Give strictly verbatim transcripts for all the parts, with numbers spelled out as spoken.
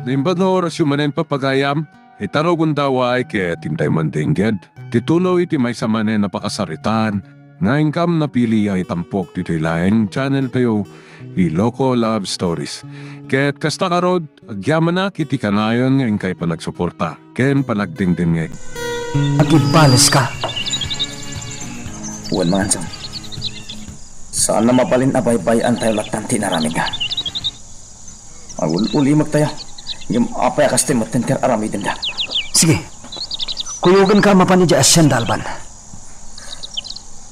Naimbag nga orasyo manen, pagayam, ita rugonda, ket intay man dengged ti tuloy ti maysa manen a pakasaritaan nga inkam napili a itampok ditoy laeng channel tayo, Ilocos Love Stories. Ket kasta ngarud, agyamanak iti kanayon nga inkay panagsuporta ken panagdengdengngeg. Agibbaleska. Wen, Manganson. Saan a mabalin a baybay-antayo lattan ti inaramidna. Agul-ulimektayo. Ngem apay a kastoy metten ti ar-aramidenda? Sige. Kuyogenka mapan idiay asienda, Alban.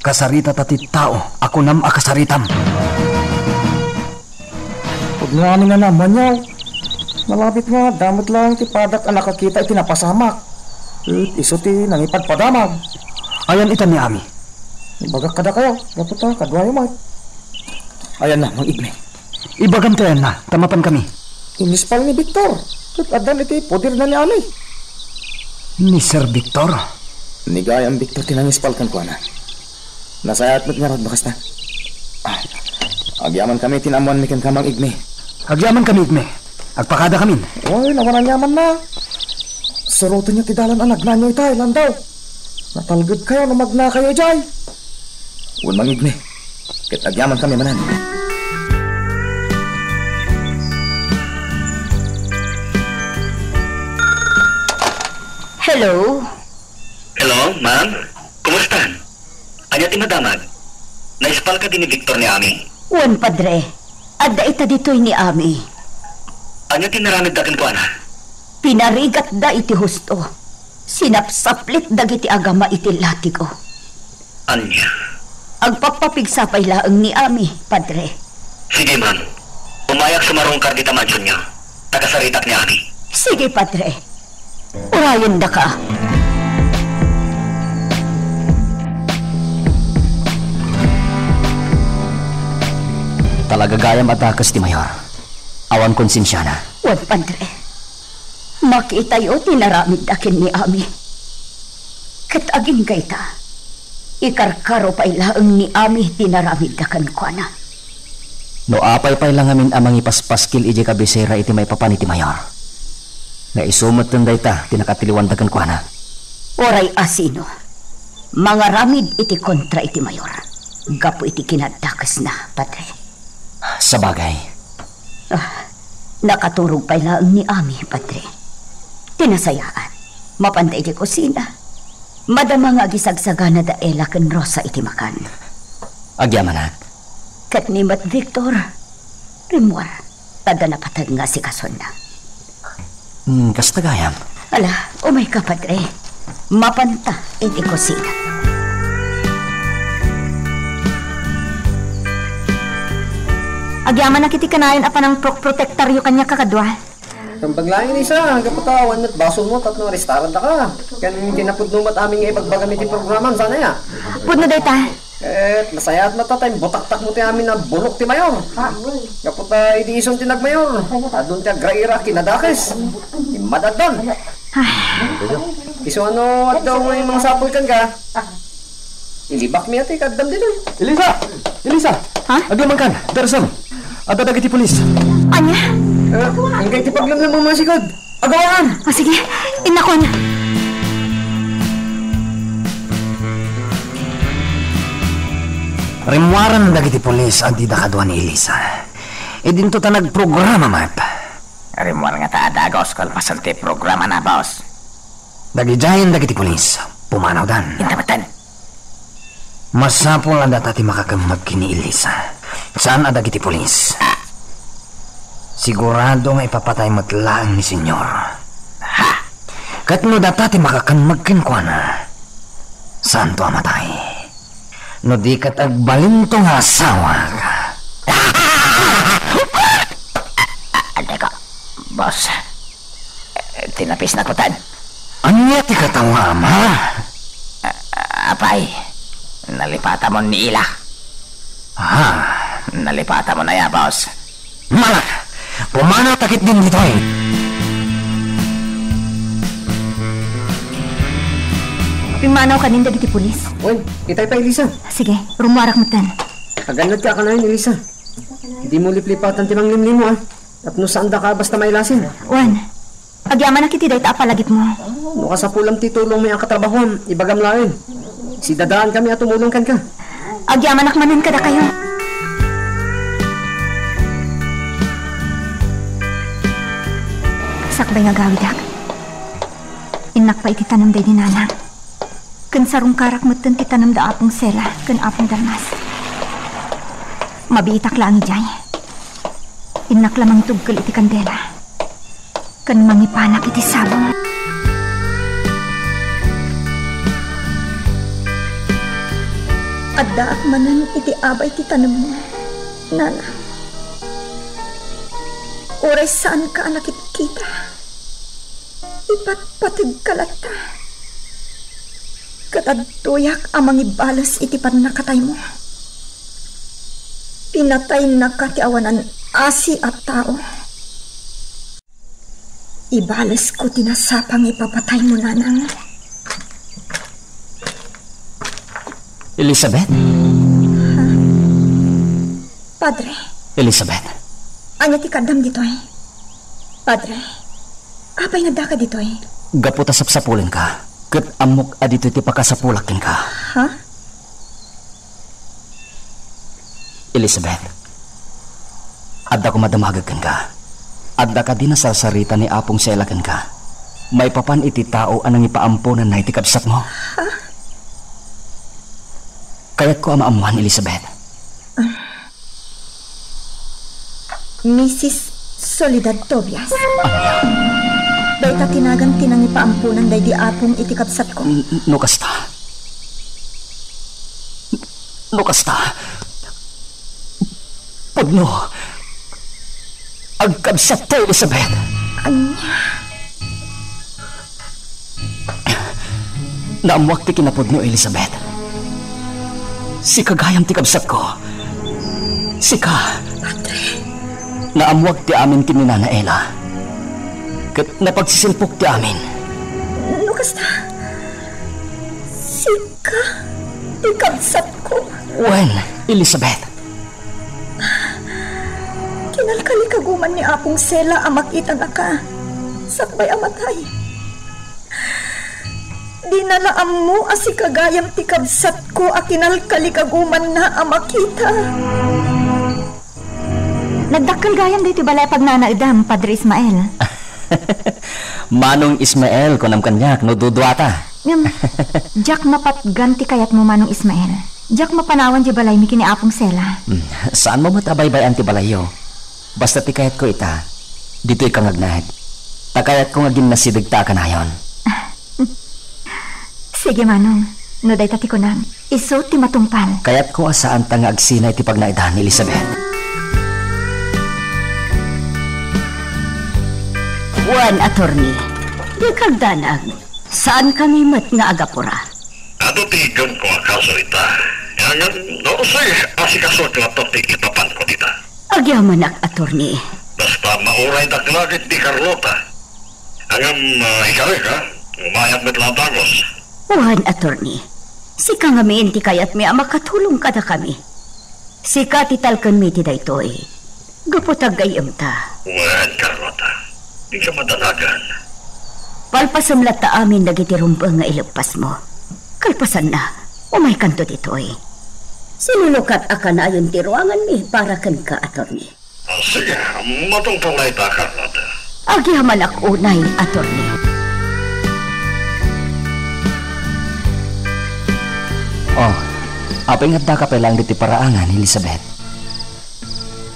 Kasaritata ti tao a kunam a kasaritam. Pudno amin a naammoanyo. Malabit nga adda met laeng ti padak a nakakita iti napasamak. Ket isu ti nangipadpadamag. Ayan ita ni Ami? Ibagak kadakayo, gapu ta kaduayo met. Ayanna, Mang Igme. Ibagam ti ayanna, ta mapankami. Inispal ni Victor. Ket addan iti poderna ni Ami. Ni Sir Victor? Ni Gayam Victor ti nangispal kenkuana. Nasayaat met ngarud no kasta. Ah, agyamankami ti naammoanmi kenka, Mang Igme. Agyamankami, Igme. Agpakadakamin. Oy, nawan aniamanna. Surotenyo ti dalan a nagnaanyo itay, Landaw. Natalgedkayo no magnakayo idiay. Wen, Mang Igme. Ket agyamankami manen. Hello? Hello, ma'am? Kumustan? Ania ti madamag? Naispal kadi ni Victor ni Ami? Wen, Padre. Adda ita ditoy ni Ami. Ania ti naramidda kenkuana? Pinarigatda iti husto. Sinapsaplit dagiti agama iti latigo. Ania? Agpappapigsa pay laeng ni Ami, Padre. Sige, ma'am. Umayak sumarungkar dita mansionyo. Ta kasaritak ni Ami. Sige, Padre. Urayendaka. Talaga gayam a dakes ti mayor. Awan konsensiana. Wen, Padre. Makitayo ti naramidda ken ni Ami. Ket agingga ita, ikarkaro pay laeng ni Ami ti naramidda kenkuana. No apay pay la ngamin a mangipaspaskil idiay kabisera iti maipapan iti mayor, nga isu metten dayta ti nakatiliwanda kenkuana. Uray a sino, mangaramid iti kontra iti mayor gapu iti kinadakesna, Padre. Sabagay. Ah, nakaturog pay laeng ni Ami, Padre. Ti nasayaat, mapanta idiay kusina. Madama nga agisagsagana da Ella ken Rosa iti makan. Agyamanak. Ket ni met Victor, rimmuar, ta adda napateg nga asikasonna. Hmm, kasta gayam. Ala, umayka, Padre. Mapanta iti kusina. Agyamanak iti kanayon a panangprok-protektaryo kaniak, kakadua. Naimbag laeng, Elisa, gapu ta awan met basolmo tapno arestarandaka. Ken kinapudno met amin nga ibagbagam iti programam, saan aya? Pudno dayta. Ket nasayaat met ta imbutaktakmo ti amin a bulok ti mayor. Gapu ta idi isun ti nagmayor, adun ti agraira a kinadakes. Immadaddan. Ay. Isu a no adda unay mangsapul kenka, ilibakmi a ti kaaddam ditoy. Elisa! Elisa! Ha? Agyamankan, Darson. Adda dagiti pulis. Ania? Eh, inka iti paglemlem a masikod. Agawaan! O, sige. Innakon. Rimmuaran dagiti pulis a dida kadua ni Elisa. Idinto ta nagprograma met. Rimmuar ngata a dagos kalpasan ti programana, boss. Dagidiayen dagiti pulis, pumanawdan. Inta metten. Masapul a data ti makakemmeg ken ni Elisa. Saan a dagiti pulis. Sigurado nga ipapatay met laeng ni Senyor. Ha? Ket no data ti makakemmeg kenkuana, saanto a matay. No di ket agbalinto nga asawak. Adda ko, boss. Tinapisnak metten. Ania ti katawaam, ha? A-, apay, nalipatamon ni Ila. Ha? Nalipatamon aya, boss? Malak! Pumanawta ketdin ditoy! Pimmanaw kanin dagiti pulis? Wen, itay pay, Elisa. Sige, rummuarak metten. Agannadka a kanayon, Elisa. Dimo liplipatan ti manglimlimo, a. Tapno saandaka a basta mailasin. Wen, agyamanak iti dayta a palagipmo. No kasapulam ti tulongmi a katrabahuam, ibagam laeng. Sidadaanka mi a tumulong kenka. Agyamanak manen kadakayo. Sakbay nga agawidak, innak pay iti tanem daydi nanang. Ken sarungkarak metten ti tanem da Apong Sela ken Apong Dalmas. Mabiitak laeng idiay. Innak la mangitugkel iti kandela ken mangipanak iti sabong. Addaak manen iti abay ti tanemmo, Nana. Uray saanka a nakitkita, ipatpategka latta. Ket adtoyak a mangibales iti pannakataymo. Pinataynaka ti awanan asi a tao. Ibalesko ti nasapang ipapataymo, Nanang. Elizabeth? Ha? Padre? Elizabeth? Ania ti kaaddam ditoy? Padre, apay nga addaka ditoy? Gapu ta sapsapulenka, ket ammok a ditoy ti pakasapulak kenka. Ha? Elizabeth, adda koma damagek kenka. Adda kadi nasarsarita ni Apong Sela kenka maipapan iti tao a nangipaamponanna iti kabsatmo? Ha? Kayatko a maammoan, Elizabeth. Misis Soledad Tobias. Ania? Dayta ti nagan ti nangipaamponan daydi apong iti kabsatko. N-, no kasta. No kasta. Pudno. Agkabsat ta, Elizabeth. Ania? Naammuak ti kinapudno, Elizabeth. Sika gayam ti kabsatko. Sika. Padre. Naammuak ti amin ken ni Nana Ela. Ket napagsisilpok ti amin. No kasta, sika ti kabsatko. Wen, Elizabeth. Kinalkalikaguman ni Apong Sela a makitanaka sakbay a matay. Dina la ammo a sika gayam ti kabsatko a kinalkalikagumanna a makita. Nagdakkel gayam daytoy balay a pagnanaedam, Padre Ismael. Manong Ismael, kunam kaniak no duduata. Ngem, diak mapatgan ti kayatmo, Manong Ismael. Diak mapanawan diay balaymi ken ni Apong Sela. Hmm, saanmo met a baybay-an ti balayyo. Basta ti kayatko ita, ditoyka nga agnaed. Ta kayatko nga ginnasidegta a kanayon. Sige, Manong. No dayta ti kunam, isu ti matungpal. Kayatko a saanta nga agsina iti pagnaedan ni Elizabeth. Wen, attorney, dika agdanag. Saankami met nga agapura. Adu ti iggemko a kaso ita. Ngem no uray, asikasoak latta ti ipapanko dita. Agyamanak, attorney. Basta mauraydak la ketdi, Carlota. Ngem, ah, ikarek, ha? Umayam met la a dagus. Wen, attorney. Sika ngamin ti kayatmi a makatulong kadakami. Sika ti talkenmi ti daytoy. Gapu ta aggayyemta. Wen, Carlota. Dika madanagan. Palpasem latta amin dagiti rumbeng nga ileppasmo. Kalpasanna, umaykanto ditoy. Sinulukat a kanayon ti ruanganmi para kenka, attorney. Ah, sige, matungpal la ita, Carlota. Agyamanak unay, attorney. Oh, apay nga addaka pay laeng ditoy paraangan, Elizabeth?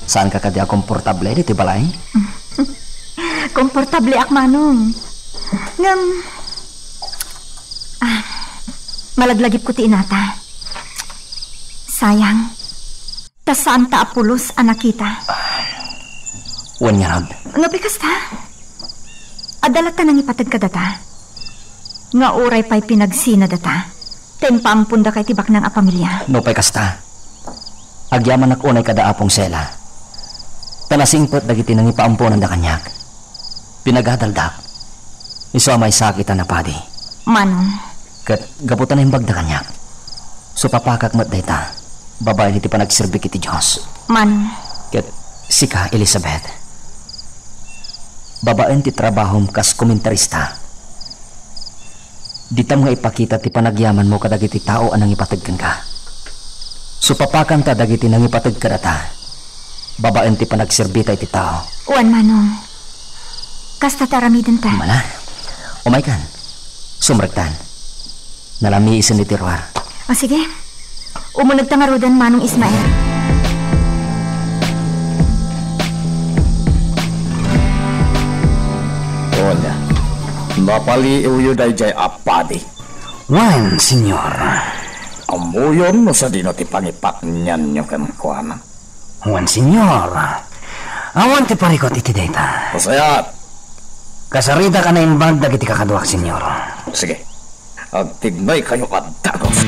Saanka kadi a komportable ditoy balay? Komportableak, Manong. Ngem, ah, malaglagipko ti inata. Sayang. Ta saanta a pulos a nakita. Wen ngarud. Nupay kasta, adda latta nangipateg kadata nga uray pay pinagsina data ta impaamponda iti baknang a pamilia. Nupay kasta, agyamanak unay kada Apong Sela. Ta nasingpet dagiti nangipaamponanda kaniak. Pinagadaldak. Isu a maysaak ita napadi. Manong. Ket gapu ta naimbagda kaniak, supapakak met dayta babaen iti panagserbik iti Dios. Manong. Ket sika, Elizabeth, babaen ti trabahom kas komentarista. Ditam nga ipakita ti panagyamanmo kadagiti tao a nangipateg kenka. Supapakanta dagiti nangipateg kadata, babaen ti panagserbita iti tao. Wen, Manong. Kasta ti aramidenta. Mala, umaykan. Sumrektan. Nalamiisen iti ruar. O, sige. Umunegta ngaruden, Manong Ismael. Onya, napaliiwyo daydiay a padi. Wen, Señor. Ammoyon no sadino ti pangipaknianyo kenkuana. Wen, Señor. Awan ti parikut iti dayta. Kasayat. Kasaritak a naimbag dagiti kakaduak, Señor. Sige. Agtignaykayo a dagus.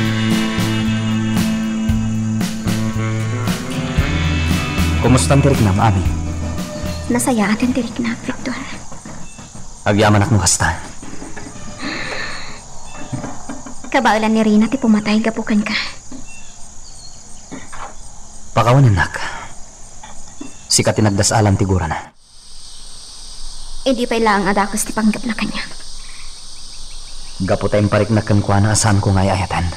Kumustan ti riknam, Ami? Nasayaaten ti riknak, Victor. Agyamanak no kasta. Kabaelan ni Rina ti pumatay gapu kenka. Pakawanennak. Sika ti nagdas-alan ti gurana. Idi pay laeng a dakes ti panggepna kaniak. Gapu ta impariknak kenkuana a saanko nga ay-ayaten.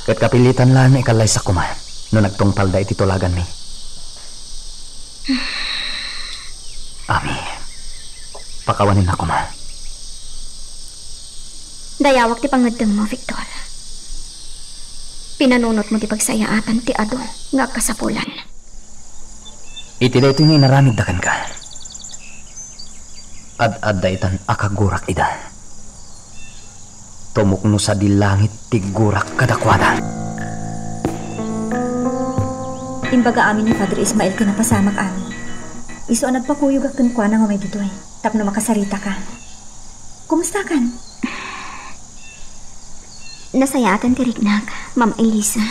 Ket kapilitan laeng nga ikallaysak koma no nagtungpalda iti tulaganmi. Ami, pakawanennak koma. Dayawak ti pangngeddengmo, Victor. Pinanunotmo ti pagsayaatan ti adu nga agkasapulan. Iti daytoy nga inaramidda kenka, ad-adda itan a kagurak ida. Tumukno sadi langit ti gurak kadakuada. Imbaga amin ni Padre Ismael ti napasamak, Ami. Isu a nagpakuyogak kenkuana nga umay ditoy tapno makasaritaka. Kumustakan? Nasayaatan ti riknak, Ma'am Elisa.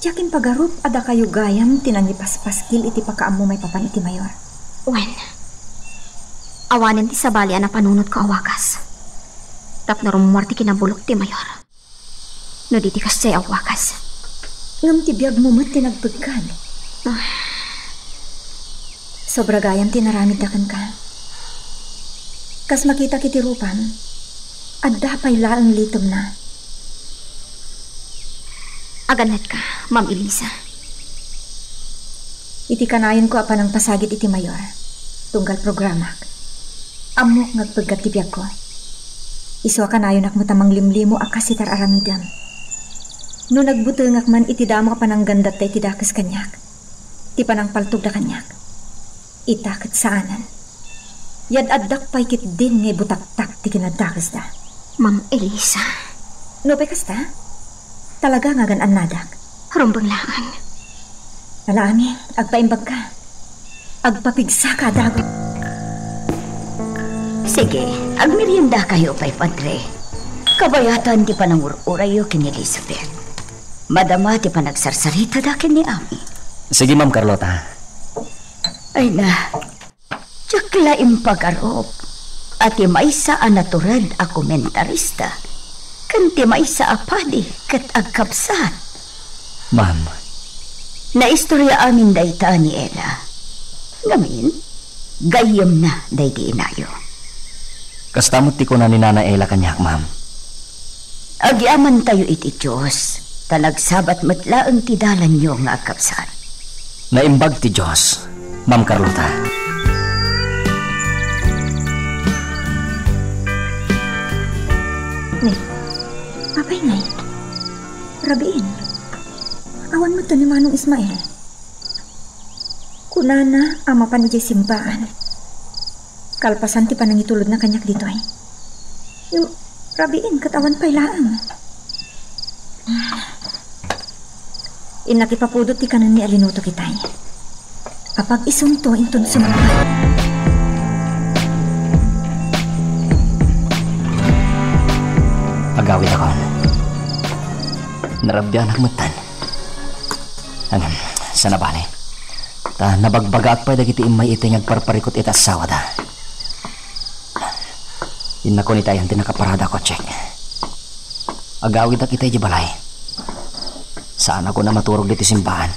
Diak impagarup a dakayo gayam ti nangipaspaskil iti pakaammo maipapan iti mayor. Wen, awanen ti sabali a napanunotko a wagas tapno rummuar ti kinabulok ti mayor. No di ti kasdiay a wagas. Ngem ti biagmo met ti nagpeggad. Ah. Sobra gayam ti naramidda kenka. Kas makitak iti rupam, adda pay laeng litemna. Agannatka, Ma'am Elisa. Iti kanayonko a panangpasagid iti mayor, tunggal programak, ammok nga agpeggad ti biagko. Isu a kanayonak met a manglimlimo a kas iti ar-aramidem. No nagbutengak man iti damo a pananggandatta iti dakes kaniak, ti panangpaltogda kaniak, ita ket saanen. Yad-addak pay ketdin nga ibutaktak ti kinadakesda. Ma'am Elisa. No pay kasta, talaga nga agan-annadak. Rumbeng laeng. Ala, Ami, agpaimbagka. Agpapigsaka a dagus. Sige, agmeriendakayo pay, Padre. Kabayatan ti panangur-urayyo ken ni Elizabeth. Madama ti panagsarsaritada ken ni Ami. Sige, Ma'am Carlota. Ay na, diak la impagarup a ti maysa a natured a komentarista ken ti maysa a padi ket agkabsat. Ma'am. Naistorya amin dayta ni Ella. Ngamin, gayyemna daydi inayo. Kasta met ti kuna ni Nana Ella kaniak, ma'am. Agyamantayo iti Dios, ta nagsabat met laeng ti dalanyo nga agkabsat. Naimbag ti Dios, Ma'am Carlota. Ni, apay ngay? Rabiin. Awan met ni Manong Ismael. Kunana a mapan idiay simbaan kalpasan ti panangitulodna kaniak ditoy. Ngem rabiin ket awan pay laeng. Innak ipapudot ti kanenmi a linutok itay. Apag isunto inton sumangpet. Agawidakon. Narabianak metten. Ngem, saan a bale. Ta nabagbagaak pay dagiti immay itay nga agparparikut iti asawada. Innakon iti ayan ti nakaparada a kotsek. Agawidak iti idiay balay. Saanakon a maturog ditoy simbaan.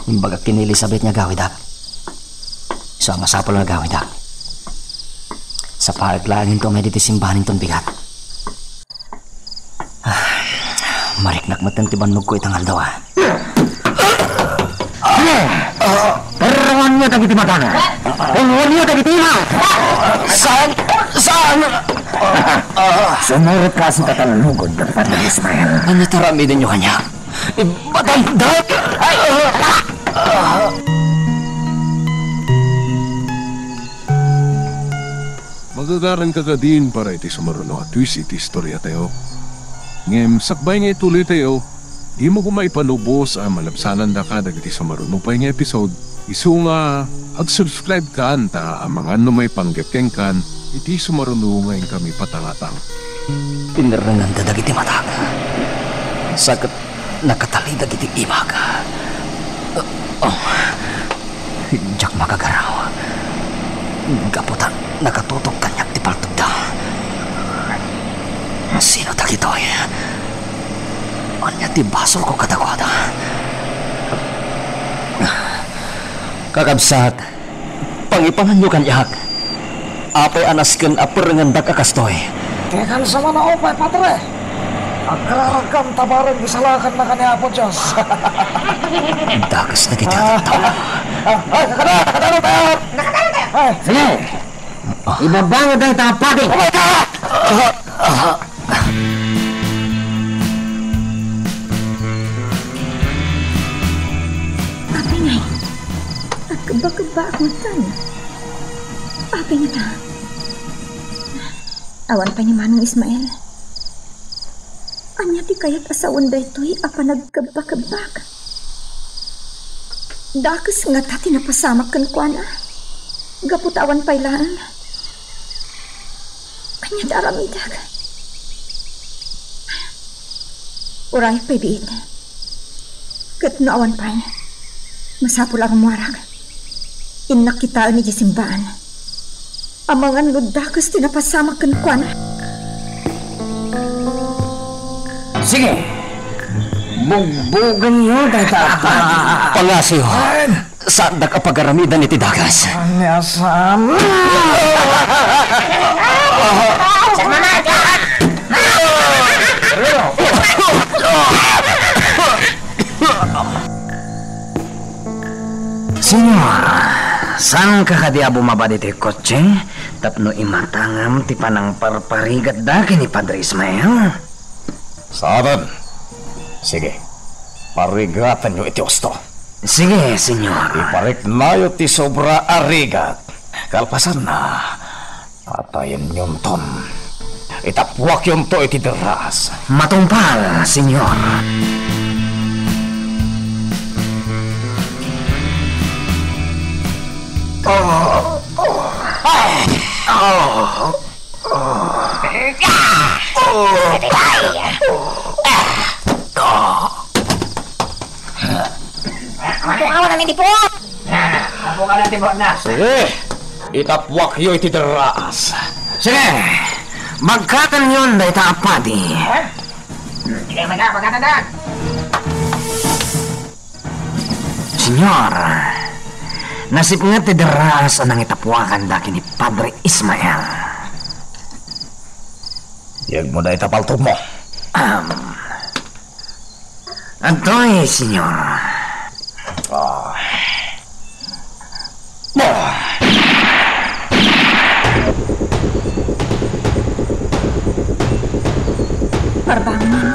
Imbagak ken ni Elizabeth nga agawidak. So, masapul nga agawidak. Sapaek laeng inton umay ditoy simbahan inton bigat. Ah, mariknak metten ti bannogko ita nga aldaw, ah. Perruanyo dagiti matana. Pulonyo dagiti ima. Saan? Saan? Sumurot ka, sika ta lugod, Padre Ismael. Ania ti aramidenyo kaniak? Ibatangda! Magagaranka kadin para iti sumaruno a twist iti istoriatayo. Ngem sakbay nga ituloytayo, dimo koma ipanubos a malabsanandaka dagiti sumaruno pay nga episode. Isu nga ag-subscribe kan ta amangan no maipanggep kenkan iti sumaruno nga inkami patangatang. Pinirenganda dagiti matak. Sa ket nakatalida dagiti imak. Oh, diak makagaraw. Gapu ta nakatutok kaniak ti paltogda. Sino dagitoy? Ania ti basolko kadakuada? Kakabsat, pangipanganyo kaniak. Apay a nasken a perrengendak a kastoy? Dikan sa manaupay, Padre. Agraragam ta bareng isalakanna ken ni Apo Dios. Dakes dagiti Ah, adaltaw. Ah, ay, kada, kada, kada. Ay. Sige. Ibabangon tayo, tapati. Oh my God! Apay ngay? Agkebba-kebba ak metten. Apay ngata? Awan pay ni Manong Ismael. Ania ti kayat a sawen daytoy a panagkebba-kebbak? Dakes ngata ti napasamak kenkuana, gapu ta awan pay laeng. Ania ti aramidek? Uray pay biit. Ket no awan pay, masapul a rummuarak. Innak kitaen idiay simbaan. Amangan no dakes ti napasamak kenkuana. Sige. Bugbogenyo dayta a padi. Pangasiw. Saandak a pagaramidan iti dakes. Ania saan? Señor, saanka kadi a bumaba ditoy kotse tapno imatangam ti panangparparigatda ken ni Padre Ismael? Saanen. Sige, parigatenyo iti husto. Sige, Señor. Ipariknayo ti sobra a rigat. Kalpasanna, patayenyonton. Itappuakyonto iti derraas. Matungpal, Señor. Apo ka na ni Dipot! Apo ka na, Dipot na! Sige! Itappuakyo iti derraas. Sige! Bagkatenyon dayta a padi. Sige, maga, bagkatenda. Señor, nasipnget ti derraas a nangitappuakanda ken ni Padre Ismael. Yegmo dayta paltogmo. Am, adtoy, Señor. Ah. Parbangonan,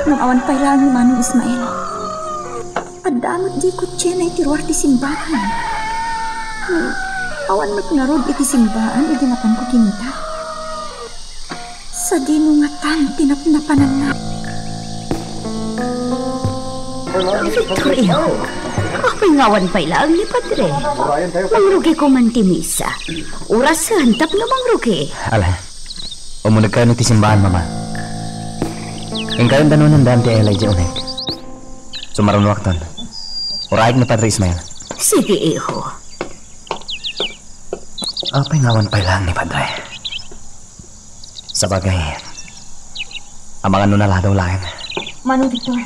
ngem awan pay laeng ni Manong Ismael. Adda met diay kotsiana iti ruar ti simbaan. Ngem awan met ngarud iti simbaan idi napanko kinita. Sadino ngatan ti napnapananna? Victor, iho, apay nga awan pay laeng ni Padre? Mangrugiko man ti misa. Orasen tapno mangrugi. Ala, umunegkayon iti simbaan, Mama. Inkayon danonanda ti ela idiay uneg. Sumarunoakton. Urayek ni Padre Ismael. Sige, iho. Apay nga awan pay laeng ni Padre? Sabagay, amangan no naladaw laeng. Manong Victor.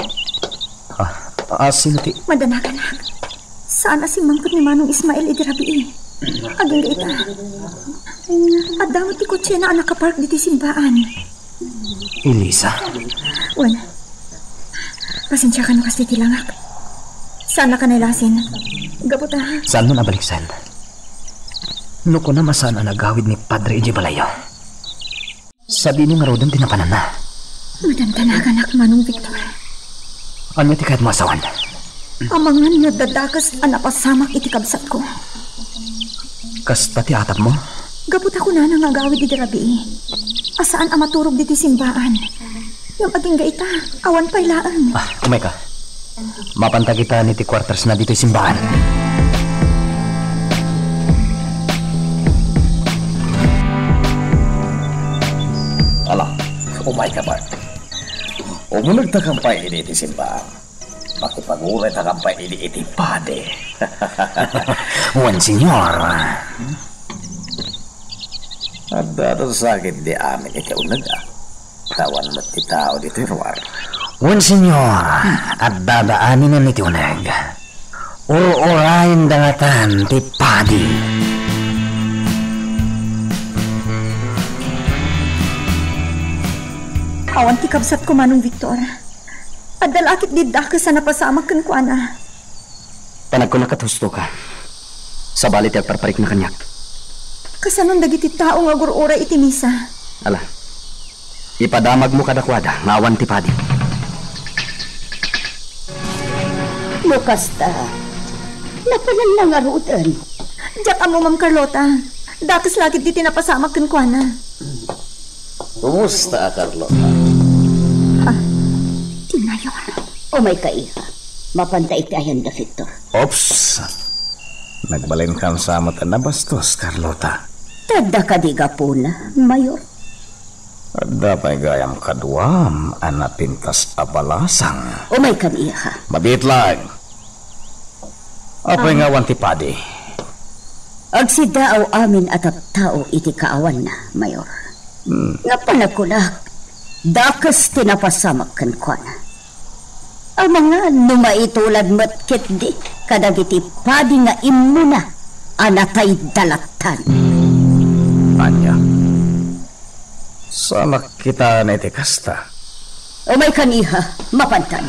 Ah, ah, sino ti? Madanaganak. Saan a simmangpet ni Manong Ismael idi rabii. Agingga ita. Adda met ti kotsena a nakapark ditoy simbaan. Elisa? Wen, pasensiakan no kasta ti langak. Saannaka nailasin. Gapu ta. Saanmo a baliksen? No kunam a saan a nagawid ni Padre idiay balayyo, sadino ngaruden ti napananna? Madandanaganak, Manong Victor. Ania ti kayatmo a sawen? Amangan no adda dakes a napasamak iti kabsatko. Kasta ti atapmo? Gapu ta kunana nga agawid idi rabii a saan a maturog ditoy simbaan. Ngem agingga ita, awan pay laeng. Ah, umayka. Mapanta kita iti quartersna ditoy simbaan. Ala, umayka, Bart. Umunegtakan pay idi iti simbaan. Makipaguraytakan pay idi iti padi. Wen, Señor. Adda sakit di amin iti uneg, a. Awan met ti tao ditoy ruar. Wen, Señor, adda aminen iti uneg. Ur-urayenda ngatan ti padi. Awan ti kabsatko, Manong Victor. Adda la ket di dakes a napasamak kenkuana. Panagkunak ket hustoka. Sabali ti agparparikna kaniak. Kasanon dagiti tao nga agur-uray iti misa? Ala, ipadamagmo kadakuada nga awan ti padi. No kasta, napananna ngaruden. Diak ammo, Ma'am Carlota. Dakes la ket diti napasamak kenkuana. Kumusta a Carlota? Ah, ti Mayor. Umayka, iha. Mapanta iti ayan da Victor. Oops! Nagbalinkan sa met a nabastos, Carlota. Ta adda kadi gapuna, Mayor? Adda pay gayam kaduam a napintas a balasang. Umaykan, iha. Mabiit laeng. Apay nga awan ti padi? Agsidaaw amin a tattao iti kaawanna, Mayor. Hmm. Nga panagkunak, dakes ti napasamak kenkuana. Amangan no maitulad met ketdi kadagiti padi nga immuna a natay dalattan. Ania? Saanak kitaen iti kasta. Umaykan, iha, mapantan.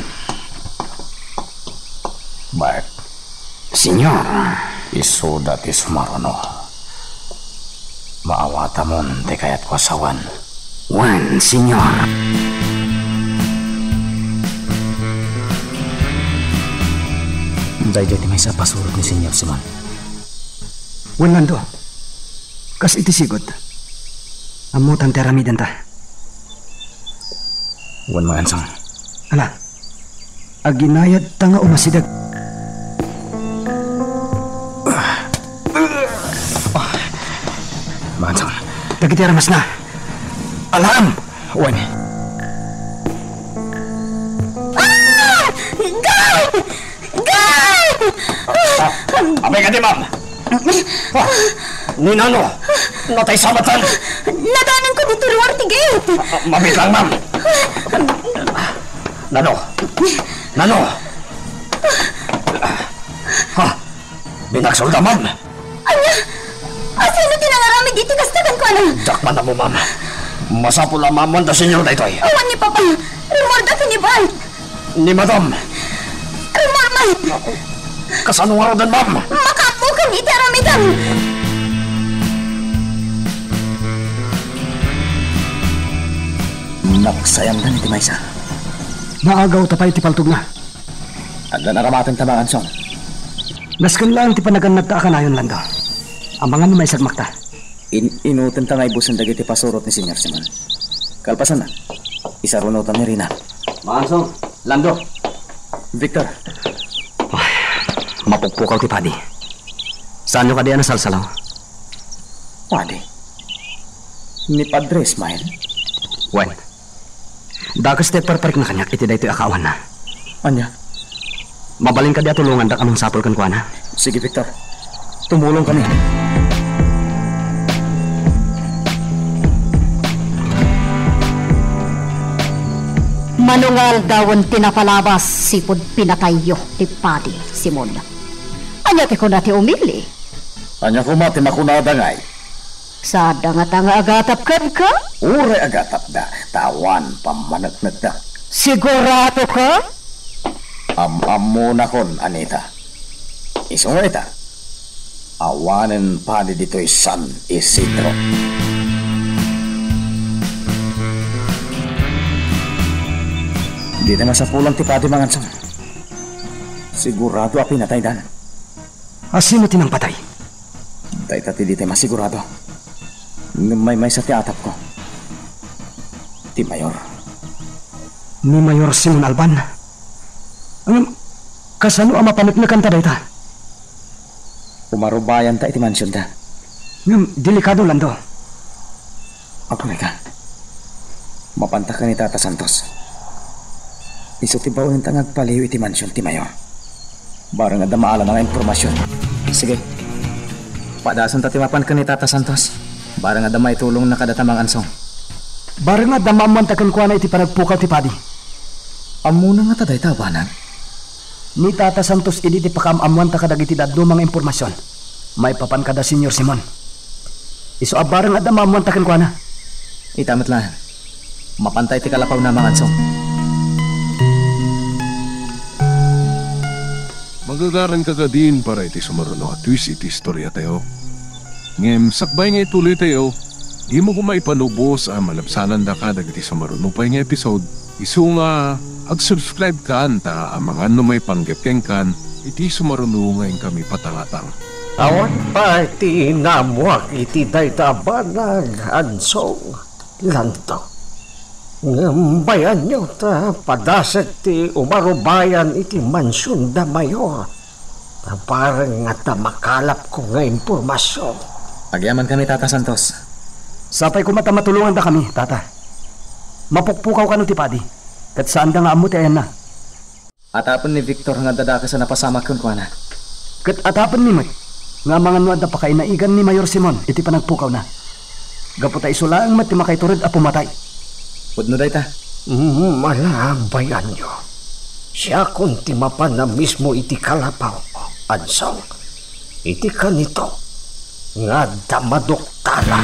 Bart. Señor. Isuda ti sumaruno. Maawatamon ti kayatko a sawen. Wen, Señor. Daydiay ti maysa a pasurot ni Señor Simon. Wen, Lando. Kas iti sigud, ammotan ti aramidenta. Wen, Mangansang. Ala, aginayadta nga umasideg. Mangansang. Dagiti aramasna. Alam! Wen. Ah! Guard! Guard! Ah, apay kadi, ma'am? Ah, ni Nano, natay sa matan. Nadananko ditoy ruar ti gate. Ah, mabiit lang, ma'am. Nano? Nano? Ha? Binagsolda, ma'am. Ania? Asino ti nangaramid iti kasta kenkuana? Dakman ammo, ma'am. Masapul a maammuanda, Señor, daytoy. Awan ni Papa. Rumorda ken ni Bart. Ni Madam. Rumor man. Kasano ngaruden, ma'am? Makaammokan iti aramidem. Nagsayandan iti maysa. Naagawta pay iti paltogna. Adda naramatenta, Mangansang. Nasken laeng ti panagannadta a kanayon, Lando. Amangan no maisagmakta. In-inutenta nga ibusen dagiti pasurot ni Señor Simon. Kalpasanna, isarunotan ni Rina. Mangansang, Lando. Victor. Ay, mapukpukaw ti padi. Saanyo kadi a nasalsalaw? Padi? Ni Padre Ismael? Wen. Dakes ti agparparikna kaniak iti daytoy a kaawanna. Ania? Mabalin kadi a tulongandak a mangsapul kenkuana? Sige, Victor. Tumulongkami. Mano nga aldawen ti napalabas sipud pinatayyo ti Padi Simon? Ania ti kuna ti umili? Ania koma ti makunada ngay? Saanda ngata nga agatap kenka? Uray agatapda, ta awan pammaneknekda. Sigurado ka? Am-ammonakon, Anita. Isu nga ita, awanen padi ditoy San Isidro. Dita masapulan ti padi, Mangansong. Sigurado a pinataydan. A sino ti nangpatay? Dayta ti ditay masigurado. Ngem maymaysa ti atapko. Ti Mayor. Ni Mayor Simon Alban? Ngem, kasano a mapaneknekanta dayta? Umarubayanta iti mansionda. Ngem, delikado, Lando. Aguray ka. Mapanta ken ni Tata Santos. Isu ti baonenta nga agpaliw iti mansion ti Mayor. Bareng adda maalana nga impormasion. Sige. Padasenta ti mapan ken ni Tata Santos. Bareng adda maitulongna kadata, Mangansong. Bareng adda maammoanta kenkuana iti panagpukaw ti padi. Ammona ngata dayta a banag? Ni Tata Santos idi ti pakaam-ammoanta kadagiti dadduma nga impormasion maipapan kada Señor Simon. Isu a bareng adda maammoanta kenkuana. Ita met laeng. Mapanta iti kalapawna, Mangansong. Magagaranka kadin para iti sumaruno a twist iti istoriatayo. Ngem sakbay nga ituloytayo, dimo koma ipanubos a malabsanandaka dagiti sumaruno pay nga episode. Isu nga, ag-subscribe kan ta amangan no maipanggep kenkan iti sumaruno nga inkami patangatang. Awan pay ti naammoak iti dayta a banag, Ansong, Lando. Ngem bayanyo ta padasek ti umarubayan iti mansion da Mayor. Ta bareng adda makalapko nga impormasion. Agyamankami, Tata Santos. Sapay koma ta matulongandakami, Tata. Mapukpukaw kano ti padi, ket saanda nga ammo ti ayanna. Atapen ni Victor nga adda dakes a napasamak kenkuana. Ket atapenmi met nga amangan no adda pakainaigan ni Mayor Simon iti panagpukawna. Gapu ta isu laeng met ti makaitured a pumatay. Pudno dayta. Mm, ala, bayanyo. Siakon ti mapan a mismo iti kalapaw, Ansong. Iti kanito nga adda maduktala.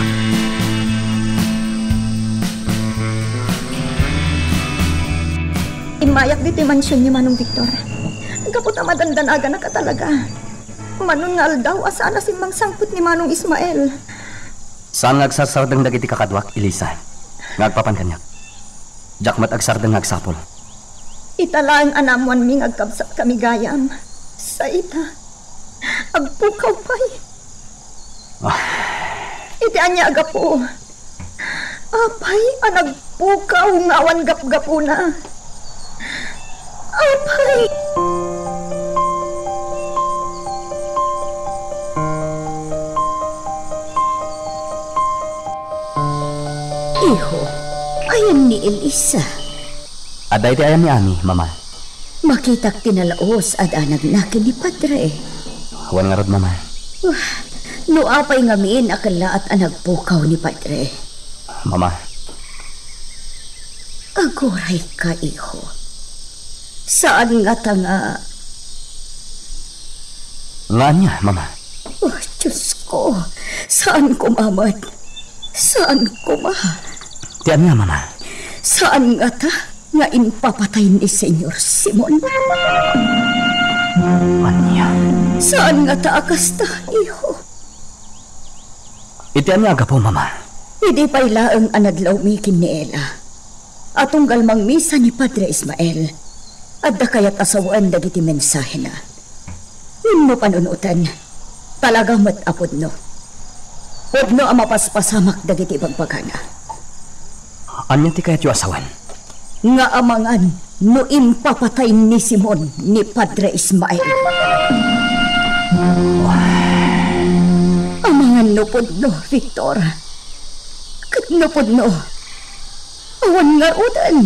Immayak ditoy mansion ni Manong Victor. Gapu ta madandanaganak a talaga. Manon nga aldaw a saan a simmangsangpet ni Manong Ismael. Saan nga agsarsardeng dagiti kakaduak, Elisa, nga agpapan kaniak. Diak met agsardeng nga agsapul. Ita laeng a naammoanmi nga agkabsatkami gayam. Sa ita, agpukaw pay. Ah. Iti ania a gapu? Apay a nagpukaw nga awan gapgapuna? Apay! Iho, ayan ni Elisa? Adda iti ayanmi, Mama. Makitak ti nalaus a danagna ken ni Padre. Wen ngarud, Mama. Wah, no apay ngamin a kellaat a nagpukaw ni Padre? Mama. Agurayka, iho. Saan ngata nga... Nga ania, Mama? Oh, Diyos ko. Saan koma met? Saan koma? Ti ania, Mama? Saan ngata nga impapatay ni Señor Simon? Ania? Saan ngata a kasta, iho? Iti ania a gapu, Mama? Idi pay laeng a nadlawmi ken ni Ela, a tunggal mangmisa ni Padre Ismael, adda kayat a sawen dagiti mensahena. Wenno panunoten, talaga met a pudno. Pudno a mapaspasamak dagiti ibagbagana. Ania ti kayatyo a sawen? Nga amangan no impapatay ni Simon ni Padre Ismael. Amangan no pudno, Victor. Ket no pudno, awan ngaruden.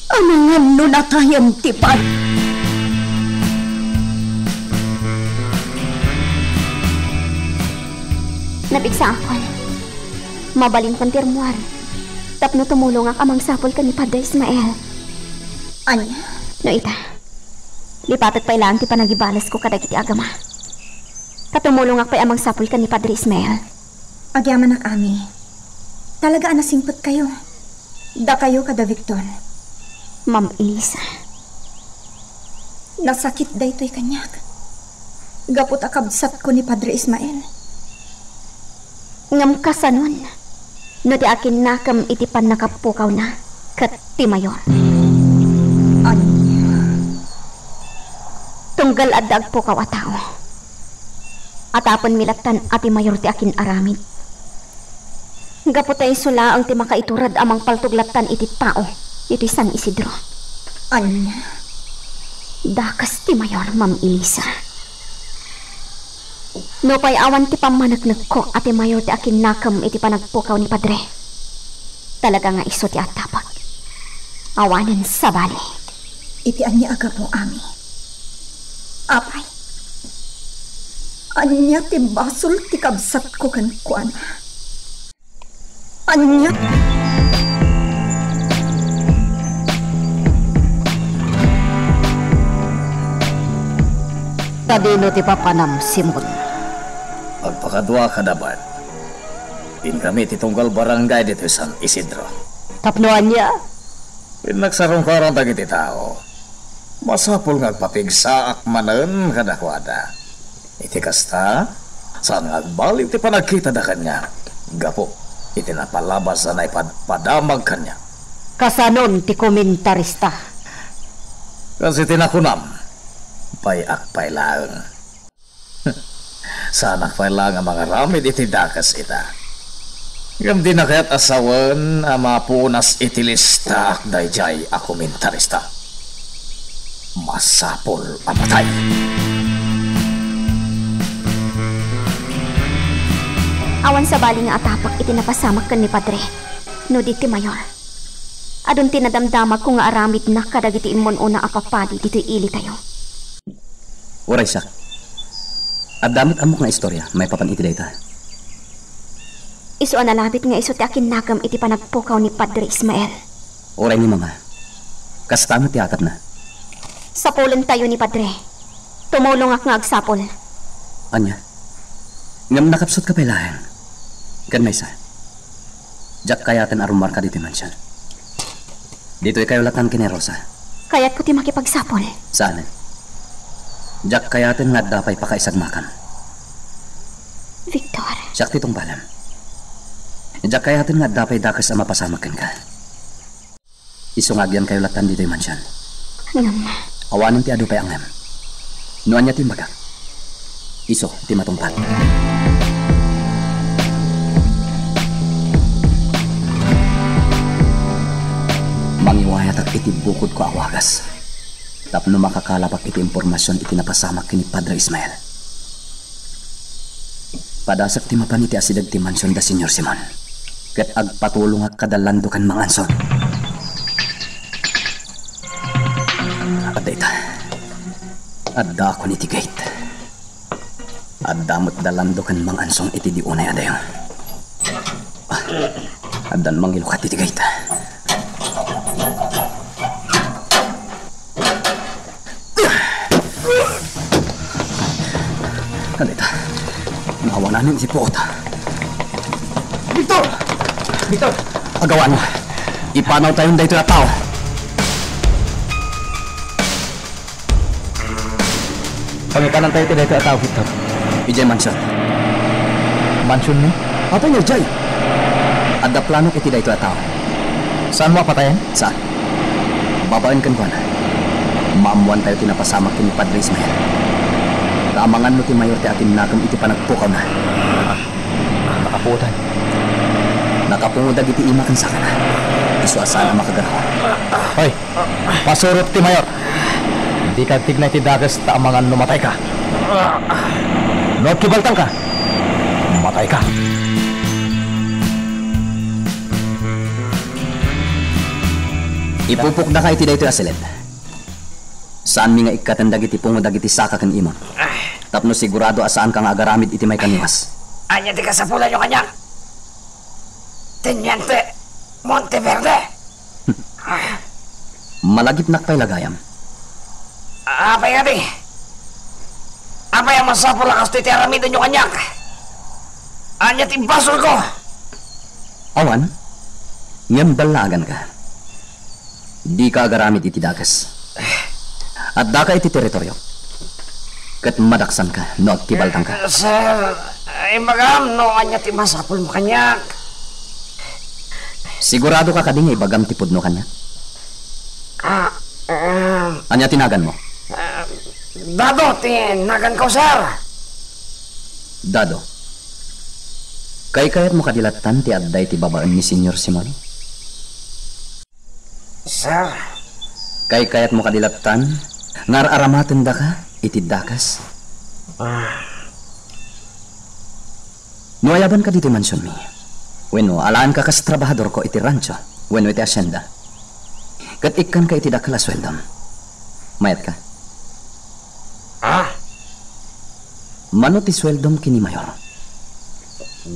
Amangan no natayen ti pad- Nabigsaakon. Mabalinko ti rummuar tapno tumulongak a mangsapul ken ni Padre Ismael. Ania? No ita, lipatek pay laeng ti panagibalesko kadagiti agama. Ta tumulongak pay a mangsapul ken ni Padre Ismael. Agyamanak, Ami. Talaga a nasingpetkayo. Dakayo kada Victor. Ma'am Elisa. Nasakit daytoy kaniak. Gapu ta kabsatko ni Padre Ismael. Ngem kasanon no di akinnakem iti pannakapukawna ket ti mayor? Ania? Tunggal adda agpukaw a tao. Atapenmi lattan a ti mayor ti akin-aramid. Gapu ta isu laeng ti makaiturod a mangpaltog lattan iti tao iti San Isidro. Ania? Dakes ti mayor, Ma'am Elisa. Nupay awan ti pammaneknekko a ti mayor ti akinnakem iti panagpukaw ni Padre, talaga nga isu ti atapek. Awanen sabali. Iti ania a gapu, Ami? Apay, ania ti basol ti kabsatko kenkuana? Ania? Sadino ti papanam, Simon? Agpakadua ka, David. Inkami ti tunggal barangay ditoy San Isidro. Tapno ania? Innak sarungkaran dagiti tao. Masapul nga agpapigsaak manen kadakuada. Iti kasta, saan nga agbaliw ti panagkitada kaniak gapu iti napalabas a naipadpadamag kaniak. Kasanon ti komentarista? Kas iti nakunam, bay-ak pay laeng. Saanak pay laeng a mangaramid iti dakes ita. Ngem dina kayat a sawen a mapunas iti listaak daydiay a komentarista. Masapul a matay. Awan sabali nga atapek iti napasamak ken ni Padre, no di ti mayor. Adun ti nadamdamagko nga aramidna kadagiti immun-una a papadi ditoy ilitayo. Uray siak. Adda met ammok nga istorya maipapan iti dayta. Isu a nalabit nga isu ti akinnakem iti panagpukaw ni Padre Ismael. Uray ni Mama. Kasta met ti atapna. Sapulentayo ni Padre. Tumulongak nga agsapul. Ania? Ngem nakapsutka pay laeng. Ken maysa. Diak kayaten a rumarka ditoy mansion. Ditoykayo lattan ken ni Rosa. Kayatko ti makipagsapul. Saanen. Diak kayaten nga adda pay pakaisagmakam. Victor. Siak ti tungpalem. Diak kayaten nga adda pay dakes a mapasamak kenka. Isu nga agyankayo lattan ditoy mansion. Ngem. Awanen ti adu pay a ngem. No ania ti imbagak, isu ti matungpal. Mangiwayatak iti bukodko a wagas tapno makakalabak iti impormasion iti napasamak ken ni Padre Ismael. Padasek ti mapan iti asideg ti mansion da Señor Simon, ket agpatulongak kada Lando ken Mang Anson. Adda ita. Addaakon iti gate. Adda met da Lando ken Mang Anson iti di unay a dayo. Ah, addan mangilukat iti gate. Adda ita. Nawananen ti puot. Victor! Victor! Agawano. Ipanawtayon daytoy a tao. Pangikanantayo ti daytoy a tao, Victor. Idiay mansion. Mansion ni? Apay nga idiay? Adda planok iti daytoy a tao. Saanmo a patayen? Saan. Babaen kenkuana. Maammoantayo ti napasamak ken ni Padre Ismael. Ta amangan no ti mayor ti akinnakem iti panagpukawna. Nakapuotan. Nakapungo dagiti ima ken sakana. Isu a saan a makagaraw. Hoy, pasurot ti mayor. Dika agtigna iti dakes ta amangan no matayka. No agkibaltangka, matayka. Ipupokdaka iti daytoy a siled. Saanmi nga ikkaten dagiti pungo dagiti saka ken imon. Tapno sigurado a saanka nga agaramid iti maikaniwas. Ania ti kasapulanyo kaniak? Teniente Monteverde? Malagipnak pay la gayam. Apay ngadi? Apay a masapul a kastoy ti aramidenyo kaniak? Ania ti basolko? Awan, ngem ballaaganka. Dika agaramid iti dakes. Addaka iti teritoriok, ket madaksanka no agkibaltangka. Eh, sir, ibagam no ania ti masapulmo kaniak. Siguradoka kadi nga ibagam ti pudno kaniak? Ah, um, Ania ti naganmo? Ah, Dado ti naganko, sir. Dado, kaykayatmo kadi lattan ti adda iti babaen ni Señor Simon? Sir. Kaykayatmo kadi lattan nga ar-aramatendaka iti dakes? Ah. No ayabanka ditoy mansionmi, wenno alaanka kas trabahadorko iti rancho wenno iti asienda, ket ikkanka iti dakkel a sueldom, mayatka? Ah? Mano ti sueldom ken ni Mayor?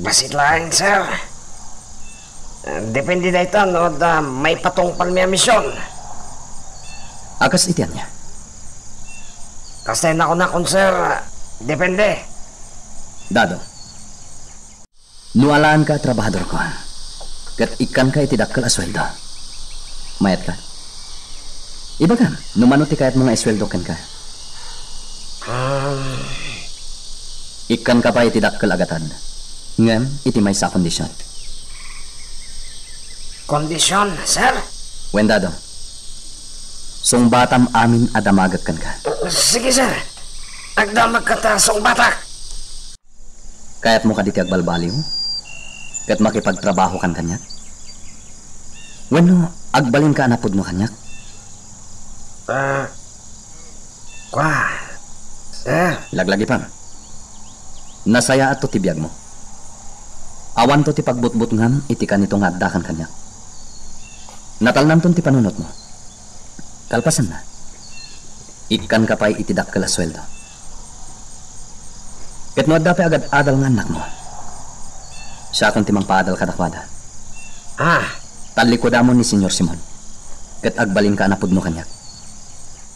Bassit laeng, sir. Depende dayta no adda maipatungpalmi a mision. A kas iti ania? Kasta nakunakon, sir, depende. Dado, no alaanka a trabahadorko, ket ikkanka iti dakkel a sueldo, mayatka? Ibagam no mano ti kayatmo nga isueldo kenka. Ah. Ikkanka pay iti dakkel a gatad, ngem iti maysa a kondision. Kondision, sir? Wen, Dado, sungbatam amin a damagek kenka. Sige, sir. Agdamagka ta sungbatak. Kayatmo kadi ti agbalbaliw ket makipagtrabahokan kaniak? Wenno agbalinka a napudno kaniak? Ah, kua, sir. Laglagipem. Nasayaatto ti biagmo. Awanto ti pagbutbutngam iti kanito nga addakan kaniak. Natalnamton ti panunotmo. Kalpasanna, ikkanka pay iti dakkel a sueldo. Ket no adda pay agad-adal nga annakmo, siakon ti mangpaadal kadakuada. Ah. Tallikudamon ni Señor Simon, ket agbalinka a napudno kaniak.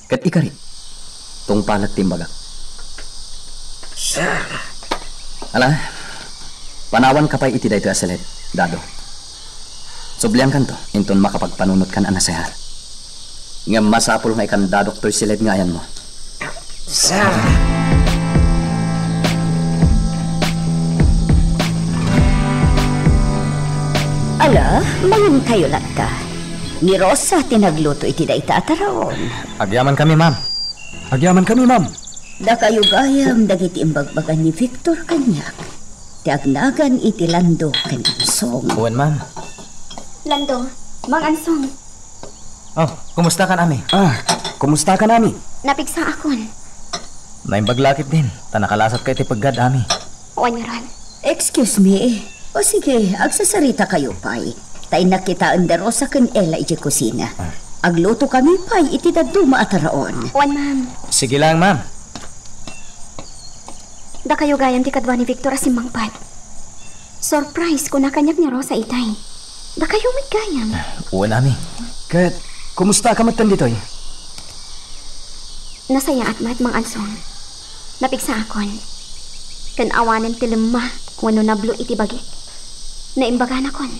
Ket ikarit, tungpalek ti imbagak. Sir. Ala, panawanka pay iti daytoy a siled, Dado. Subliankanto inton makapagpanunotkan a nasayaat. Ngem masapul nga ikandadok toy siled nga ayanmo. Sir. Ala, mangankayo latta. Ni Rosa ti nagluto iti dayta a taraon. Agyamankami, ma'am. Agyamankami, ma'am. Dakayo gayam dagiti imbagbaga ni Victor kaniak, ti agnagan iti Lando ken Ansong. Wen, ma'am. Lando, Mang Ansong. Oh, kumustakan, Ami? Ah, kumustakan, Ami? Napigsaakon. Naimbag la ketdin, ta nakalasatka iti peggad, Ami. Wen ngarud. Excuse me. O sige, agsasaritakayo pay. Ta innak kitaen da Rosa ken Ella idiay kusina. Ah. Aglutokami pay iti dadduma a taraon. Wen, ma'am. Sige lang, ma'am. Dakayo gayam ti kadua ni Victor a simmangpet. Surprise, kuna kaniak ni Rosa itay. Dakayo met gayam. Wen, Ami. Ket, kumusta ka met ditoy? Nasayaat met, Mang Ansong. Napigsaakon. Ken awanen ti lemma wenno nablo iti bagik. Naimbaganakon.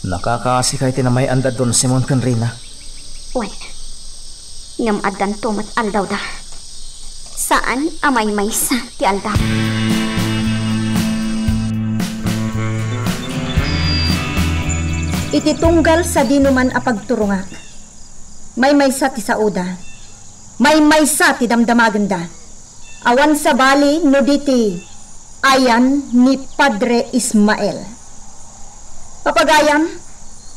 Nakakaasi kay ti namay-anda Don Simon ken Rina? Wen. Ngem addanto met aldawda. Saan a maymaysa ti aldaw. Iti tunggal sadinoman a pagturongak, maymaysa ti saoda, maymaysa ti damdamagenda. Awan sabali no di ti ayan ni Padre Ismael. Papagayam,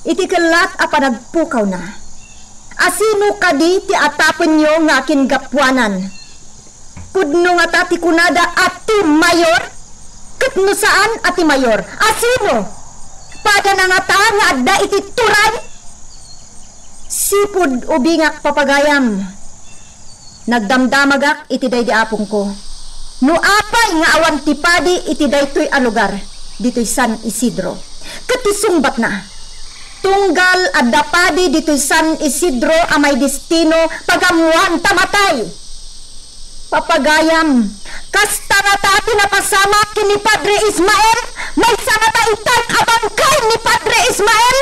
iti kellat a panagpukawna, asino kadi ti atapenyo nga akingapuanan? Pudno ngata ti kunada a ti mayor? Ket no saan a ti mayor, asino? Padana ngata nga adda iti turay? Sipud ubingak, papagayam. Nagdamdamagak iti daydi apongko. No apay nga awan ti padi iti daytoy a lugar, ditoy San Isidro. Ket ti sungbatna, tunggal adda padi ditoy San Isidro a maidestino, pagammoan ta matay. Papagayam, Kasta ngata ti napasamak ken ni Padre Ismael? Maysa ngata itan a bangkay ni Padre Ismael?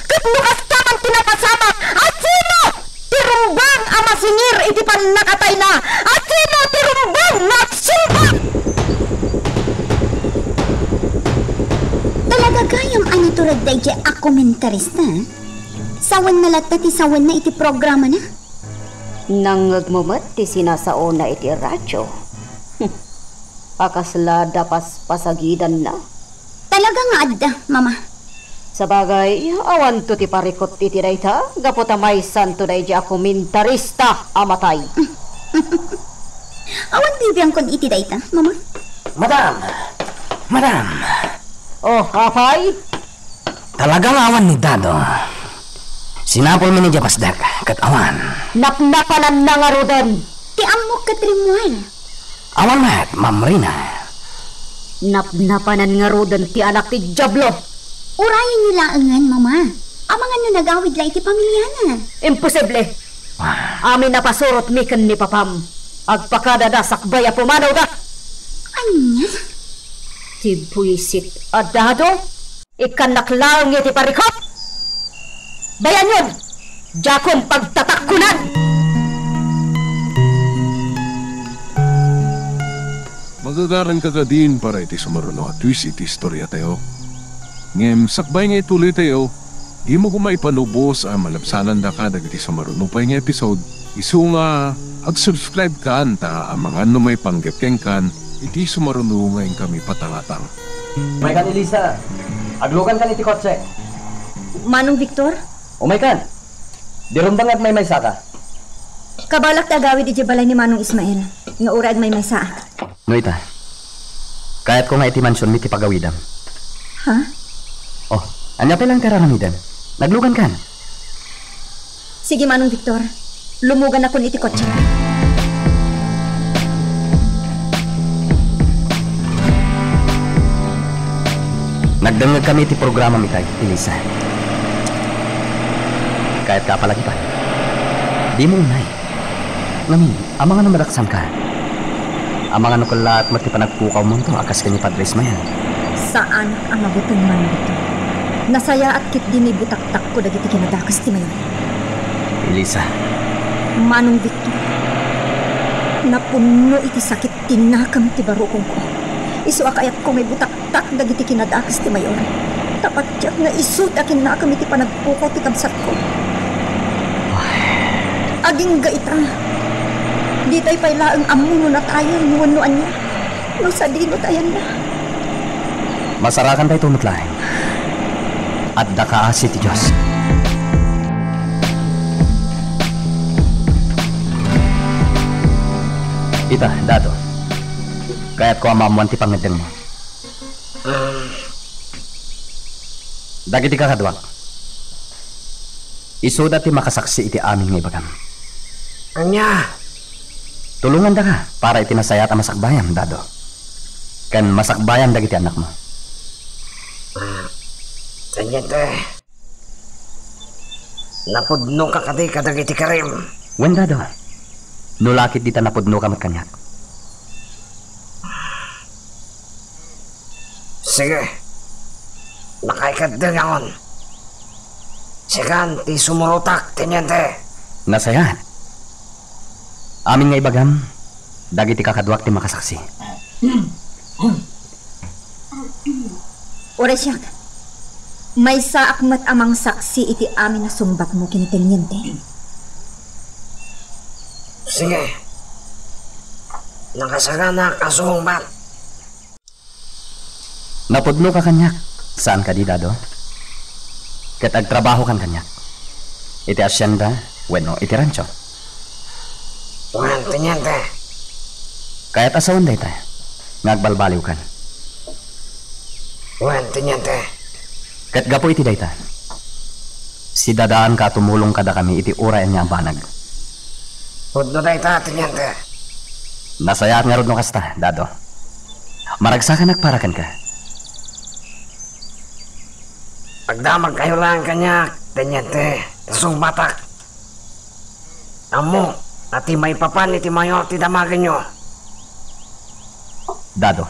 Ket no kasta man ti napasamak, asino ti rumbeng a masingir iti pannakatayna? Asino ti rumbeng nga agsumbat? Talaga gayam a natureg daydiay a komentarista? Sawenna latta ti sawenna iti programana? Nangngegmo met ti sinasaona iti radio. A kasla da paspasagidanna? Talaga nga adda, Mama. Sabagay, awanto ti parikut iti dayta, gapu ta maysanto daydiay a komentarista a matay. Awan bibiangkon iti dayta, Mama. Madam! Madam! Oh, apay? Talaga nga awan ni Dado. Sinapulmi idiay pasdek, ket awan. Napnapananna ngaruden. Ti ammok ket rimmuar. Awan met, Ma'am Rina. Napnapanan ngaruden ti anak ti Diablo. Urayenyo laengen, Mama. Amangan no nagawid la iti pamiliana. Imposible. Ah. Amin a pasurotmi ken ni Papam, agpakadada sakbay a pumanawda. Ania? Ti buisit a Dado. Ikkannak laeng iti parikut. Bayanyon, diakon pagtatakkunan. Magagaranka kadin para iti sumaruno a twist iti istoriatayo. Ngem sakbay nga ituloytayo, dimo koma ipanubos a malabsanandaka dagiti sumaruno pay nga episode. Isu nga, ag-subscribe kan ta amangan no maipanggep kenkan iti sumaruno nga inkami patangatang. Umaykan, Elisa. Aglukankan iti kotse. Manong Victor? Umaykan. Di rumbeng nga agmaymaysaka. Kabalak ti agawid idiay balay ni Manong Ismael, nga uray agmaymaysaak. No ita, kayatko nga iti mansionmi ti pagawidam. Ha? Oh, ania pay laeng ti ar-aramidem? Naglukankan. Sige, Manong Victor. Lumugannakon iti kotse. Nagdengngegkami iti programam itay, Elisa. Kayatka a palagipan. Dimo unay. Ngamin, amangan no madaksanka. Amangan no kellaat met ti panagpukawmonto a kas ken ni Padre Ismael. Saanak a mabuteng, Manong Victor. Nasayaat ketdi no ibutaktakko dagiti kinadakes ti mayor. Elisa. Manong Victor, napunno iti sakit ti nakem ti barukongko. Isu a kayatko nga ibutak tak dagiti kinadakes ti mayor. Ta patiek nga isu ti akinnakem iti panagpukaw ti kabsatko. Agingga ita. Ditay pay laeng ammo no natayen wenno ania. No sadino ti ayanna. Masarakan daytoy met laeng. Adda kaasi ti Dios. Ita, Dado. Kayatko a maammoan ti pangngeddengmo. Dagiti kakaduak, isuda ti makasaksi iti amin nga ibagam. Ania? Tulongandaka para iti nasayaat a masakbayam, Dado. Ken masakbayam dagiti annakmo. Ah, Teniente. Napudnoka kadi kadagiti karim? Wen, Dado. No la ketdi ta napudnoka met kaniak. Sige. Nakaikaddengaon. Sikan ti sumurotak, Teniente. Nasayaat. Amin nga ibagam, dagiti kakaduak ti makasaksi. Uray siak, maysaak met a mangsaksi iti amin a sungbatmo ken ni Teniente. Sige. Nakasaganak a sungbat. Napudnoka kaniak, saan kadi, Dado? Ket agtrabahokan kaniak. Iti asienda wenno iti rancho. Wen, Teniente. Kayat a sawen dayta nga agbalbaliwkan. Wen, Teniente. Ket gapu iti dayta, sidadaanka a tumulong kadakami iti uray ania a banag. Pudno dayta, Teniente. Nasayaat ngarud no kasta, Dado. Maragsakanak para kenka. Agdamagkayo laeng kaniak, Teniente, ta sungbatak. Ammok a ti maipapan iti mayor ti damagenyo. Dado,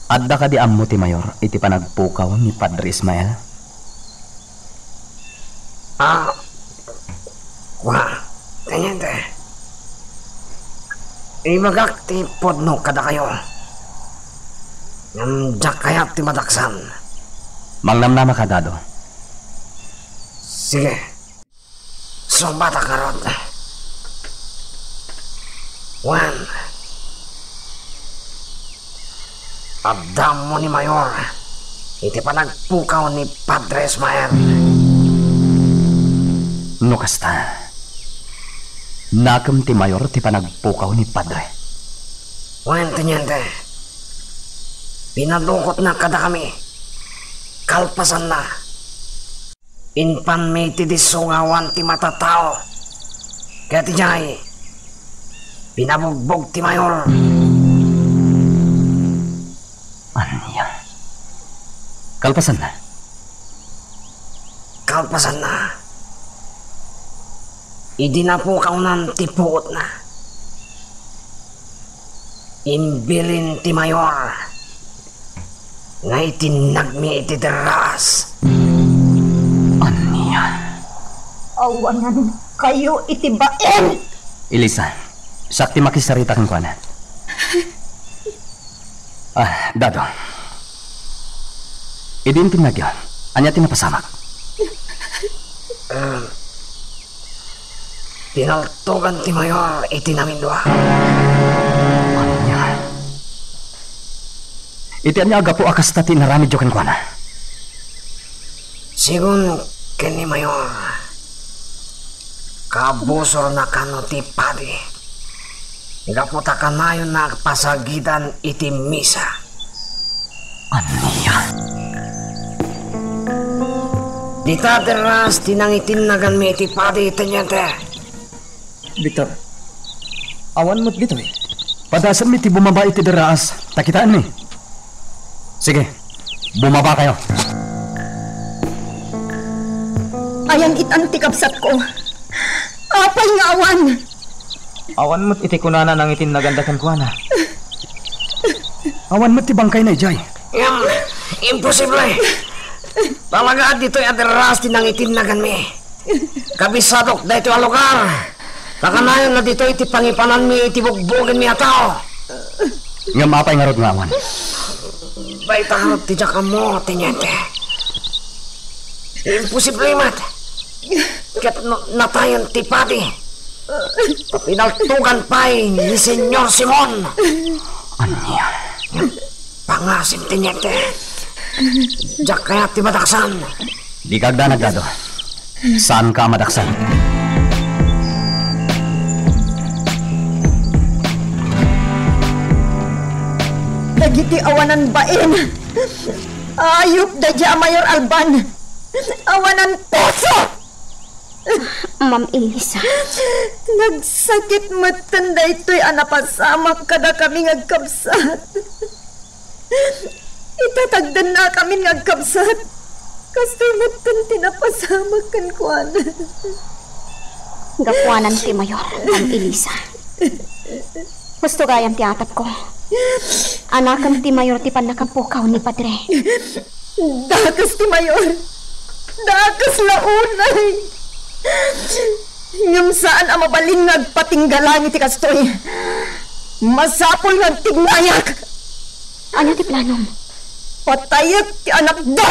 adda kadi ammo ti mayor iti panagpukaw ni Padre Ismael? Ah, wa, teniente. Ibagak ti pudno kadakayo. Ngem diak kayat ti madaksan. Mangnamnama ka, Dado. Sige. Sumbatak ngarud. Wen, adda ammo ni Mayor iti panagpukaw ni Padre Ismael. No kasta, nakem ti Mayor ti panagpukaw ni Padre. Wen, teniente, pinadukotna kadakami. Kalpasanna, impanmi iti disso nga awan ti matatao. Ket idiay, pinabugbog ti Mayor. Ania? Kalpasanna? Kalpasanna, idi napukawnan ti puotna, imbilin ti Mayor nga itinnagmi iti derraas. Ania? Awanan kayo iti bain! Elisa, siak ti makisarita kenkuana. Ah, Dado. Idi intinnagyo, ania ti napasamak? Ah, pinaltogan ti Mayor iti namindua. Ania? Iti ania a gapu a kasta ti inaramidyo kenkuana? Sigun ken ni Mayor, kaabusorna kano ti padi gapu ta kanayonna a pasagidan iti misa. Ania? Dita derraas ti nangitinnaganmi iti padi, teniente. Victor, awan met ditoy. Padasenmi ti bumaba iti derraas, ta kitaenmi. Sige, bumaba kayo. Ayan itan ti kabsatko. Apay nga awan? Awan met iti kunana nangitinnaganda kenkuana. Awan met ti bangkayna idiay. Ngem, imposible. Talaga a ditoy a derraas ti nangitinnaganmi. Kabisadok daytoy a lugar. Ta kanayonna ditoy ti pangipananmi iti bugbogenmi a tao. Ngem apay ngarud nga awan? Dayta ngarud ti diak ammo, teniente. Imposible met. Ket no, natayen ti padi. Ta pinaltogan pay ni Señor Simon. Ania? Pangasim, teniente. Diak kayat ti madaksan. Dika agdanag, Dado. Saanka a madaksan. Dagiti awanan bain, ayupda diay a Mayor Alban. Awanan puso! Ma'am Elisa. Nagsakit metten daytoy a napasamak kadakami nga agkabsat. Itatagdennakamin nga agkabsat. Kastoy metten ti napasamak kenkuana. Gapuanan ti Mayor, Ma'am Elisa. Husto gayam ti atapko. Anakem ti Mayor ti pannakapukaw ni Padre. Dakes ti Mayor. Dakes la unay. Ngem saan a mabalin nga agpatinggalang iti kastoy. Masapul nga agtignayak. Ania ti planom? Patayek ti anakda!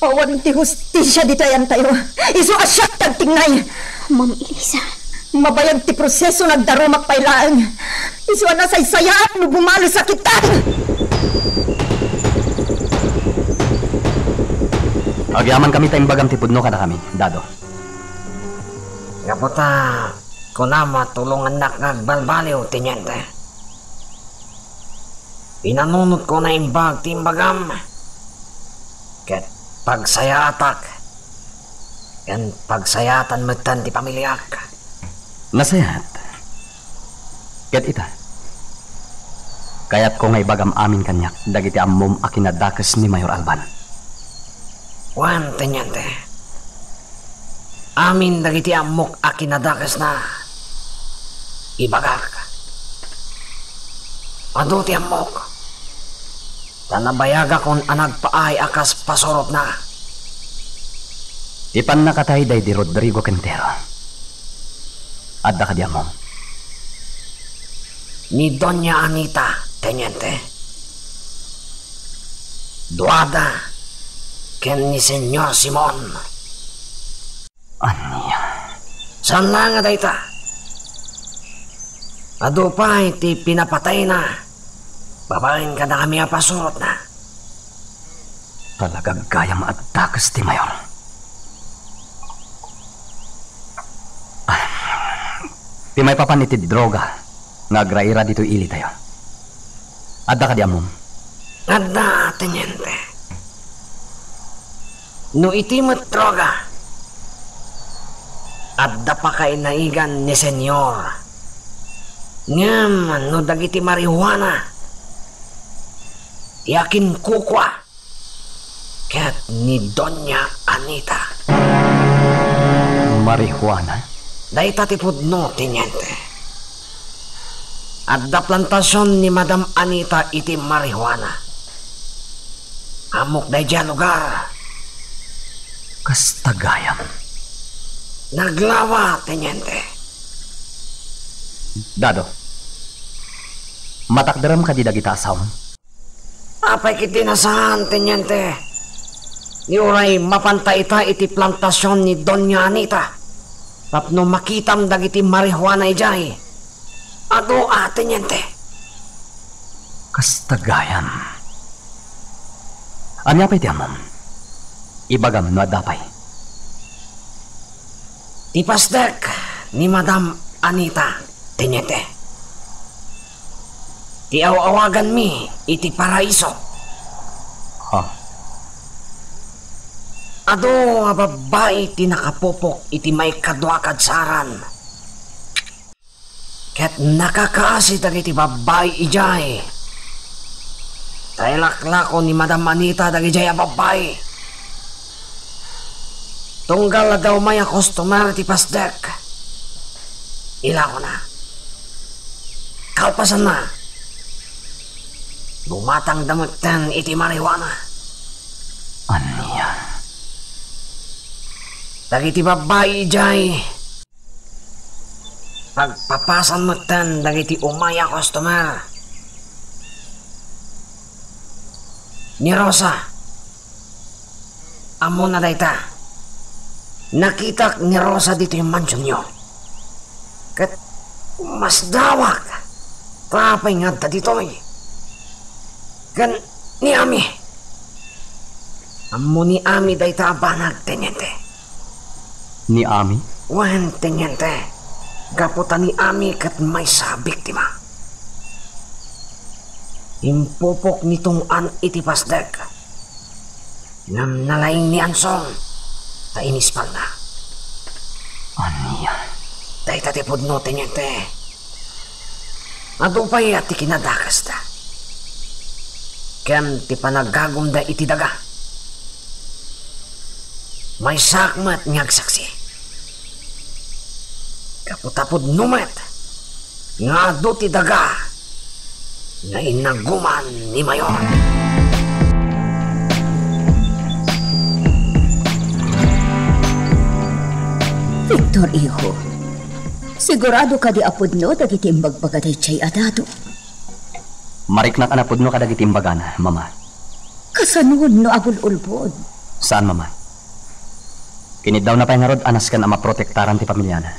Awan ti hustisia ditoy ayantayo. Isu a siak ti agtingnay. Ma'am Elisa. Mabayag ti proseso no agdarumak pay laeng. Isu a nasaysayaat no bumales a kitan. Agyamankami ta imbagam ti pudno kadakami, Dado. Gapu ta kunam a tulongannak nga agbalbaliw, teniente. Pinanunotko a naimbag ti imbagam, ket pagsayaatak, ken pagsayaatan metten ti pamiliak. Nasayaat. Ket ita, kayatko nga ibagam amin kaniak dagiti ammom a kinadakes ni Mayor Alban. Wen, teniente. Amin dagiti ammok a kinadakesna, Ibagak. Adu ti ammok. Ta nabayagakon a nagpaay a kas pasurotna. Ti pannakatay daydi Rodrigo Quintero. Adda kadi ammom? Ni Doña Anita, teniente. Duada ken ni Señor Simon. Ania? Saan la nga dayta. Adu pay ti pinapatayna babaen kadakami a pasurotna. Talaga gayam a dakes ti mayor. Ah, ti maipapan iti droga nga agraira ditoy ilitayo. Adda kadi ammom? Adda, teniente. No iti met droga, adda pakainaigan ni Senyor. Ngem no dagiti marijuana, ti akinkukua ket ni Doña Anita. Marijuana? Dayta ti pudno, teniente. Adda plantasion ni Madam Anita iti marijuana. Ammok daydiay a lugar. Kasta gayam. Naglawa, teniente. Dado, matakderem kadi dagita a saom? Apay ketdi a saan, teniente? Ni uray mapanta ita iti plantasion ni Doña Anita tapno makitam dagiti marijuana idiay. Adu a, teniente. Kasta gayam. Ania pay ti ammom? Ibagam no adda pay. Ti pasdek ni Madam Anita, teniente. Ti aw-awaganmi iti Paraiso. Ha? Adu a babbai ti nakapupok iti maikadua a kadsaran. Ket nakakaasi dagiti babbai idiay. Ta ilaklako ni Madam Anita dagidiay a babbai. Tunggal adda umay a customer ti pasdek, ilakona. Kalpasanna, bumatangda metten iti marijuana. Ania? Dagiti babbai idiay, pagpapasan metten dagiti umay a customer. Ni Rosa, ammona dayta. Nakitak ni Rosa ditoy mansionyo. Ket masdawak ta apay nga adda ditoy. Ken ni Ami. Ammo ni Ami dayta a banag, teniente. Ni Ami? Wen, teniente. Gapu ta ni Ami ket maysa a biktima. Impupok ni Tong-an iti pasdek. Ngem nalaing ni Ansong ta inispalna. Ania? Dayta ti pudno, teniente. Adu pay a ti kinadakesda ken ti panagagumda iti daga. Maysaak met nga agsaksi. Gapu ta pudno met nga adu ti daga nga inaguman ni Mayor. Victor, iho, sigurado kadi a pudno dagiti imbagbaga daydiay a dado? Mariknak a napudno kadagiti imbagana, Mama. Kasanon no agul-ulbod? Saan, Mama. Kiniddawna pay ngarud a nasken a maprotektaran ti pamiliana.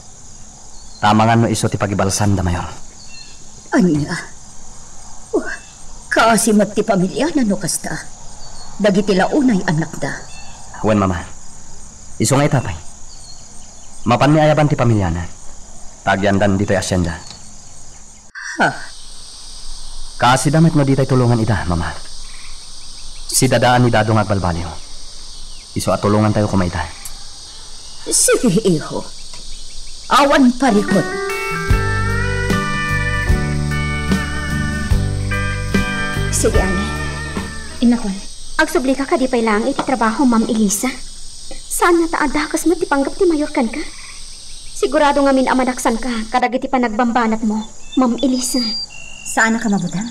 Ta amangan no isu ti pagibalsanda, Mayor. Ania? Wa, kaasi met ti pamiliana no kasta. Dagiti la unay annakda. Wen, Mama. Isu nga ita pay. Mapanmi ayaban ti pamiliana. Ta agyandan ditoy asienda. Ha? Kaasida met no ditay tulongan ida, Mama. Sidadaan ni Dado nga agbalbaliw. Isu a tulongantayo koma ida. Sige, iho. Awan parikut. Sige, Anay. Inakon, agsublika kadi pay laeng iti trabaho, Ma'am Elisa? Saan nga ta adda kas met ti panggep ti Mayor kenka? Sigurado ngamin a madaksanka kadagiti panagbambanatmo, Ma'am Elisa. Saanaka mabutang?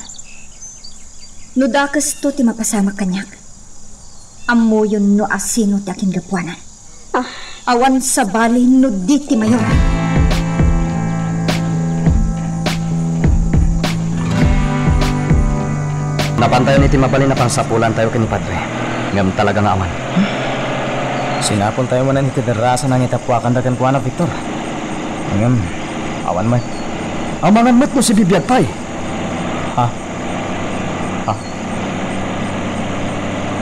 No dakesto ti mapasamak kaniak, ammoyon no asino ti akingapuanan. Ah. Awan sabali no di ti mayor. Napantayon iti mabalin a pangsapulantayo ken ni Padre, ngem talaga nga awan. Sinapultayo manen iti derrasa nangitappuakanda kenkuana, Victor. Ngem, awan met. Amangan met no sibibiag pay. Ha? Ha?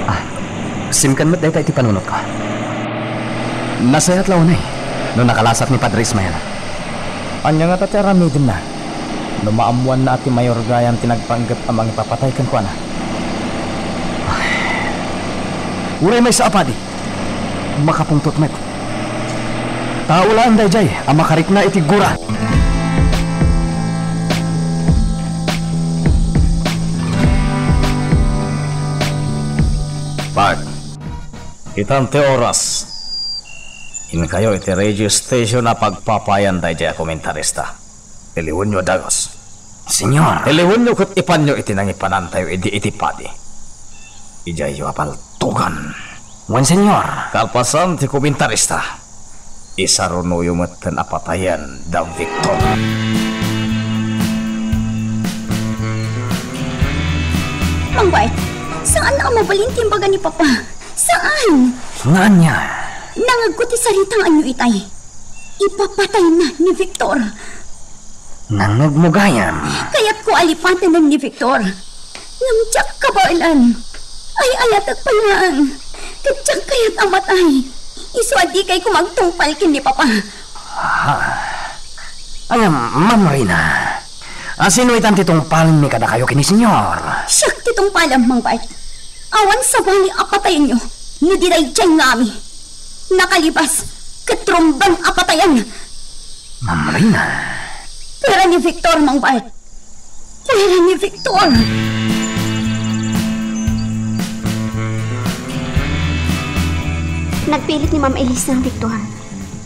Ah, simken met dayta iti panunotko. Nasayaat la unay no nakalasat ni Padre Ismael. Ania ngata ti aramidenna no maammoanna a ti mayor gayam ti nagpanggep a mangipapatay kenkuana? Ay. Uray maysa a padi, makapungtot met. Tao laeng daydiay a makarikna iti gura. Bart, itan ti oras. Inkayo iti radio station a pagpapayan daydiay a komentarista. Iliwenyo a dagus. Señor. Iliwenyo ket ipanyo iti nangipanantayo idi iti padi. Idiayyo a paltugan. Wen, señor. Kalpasan ti komentarista, isarunoyo metten a patayen da Victor. Mang Bart, saan a mabalin ti imbaga ni Papa. Saan? Nga ania? Nangegko ti sarita nga ania itay. Ipapatayna ni Victor. Nangngegmo gayam. Kayatko a lipatanen ni Victor. Ngem diak kabaelan. Ay-ayatek pay laeng. Ket diak kayat a matay. Isu a dikay koma agtungpal ken ni Papa. Ah. Ngem, Ma'am Rina, asino itan ti tungpalenmi kadakayo ken ni Señor? Siak ti tungpalem, Mang Bart. Awan sabali a patayenyo no di daydiay nga ami. Nakalibas ket rumbeng a patayen. Ma'am Rina. Pera ni Victor, Mang Bart. Pera ni Victor. Nagpilit ni Ma'am Elisa, Victor.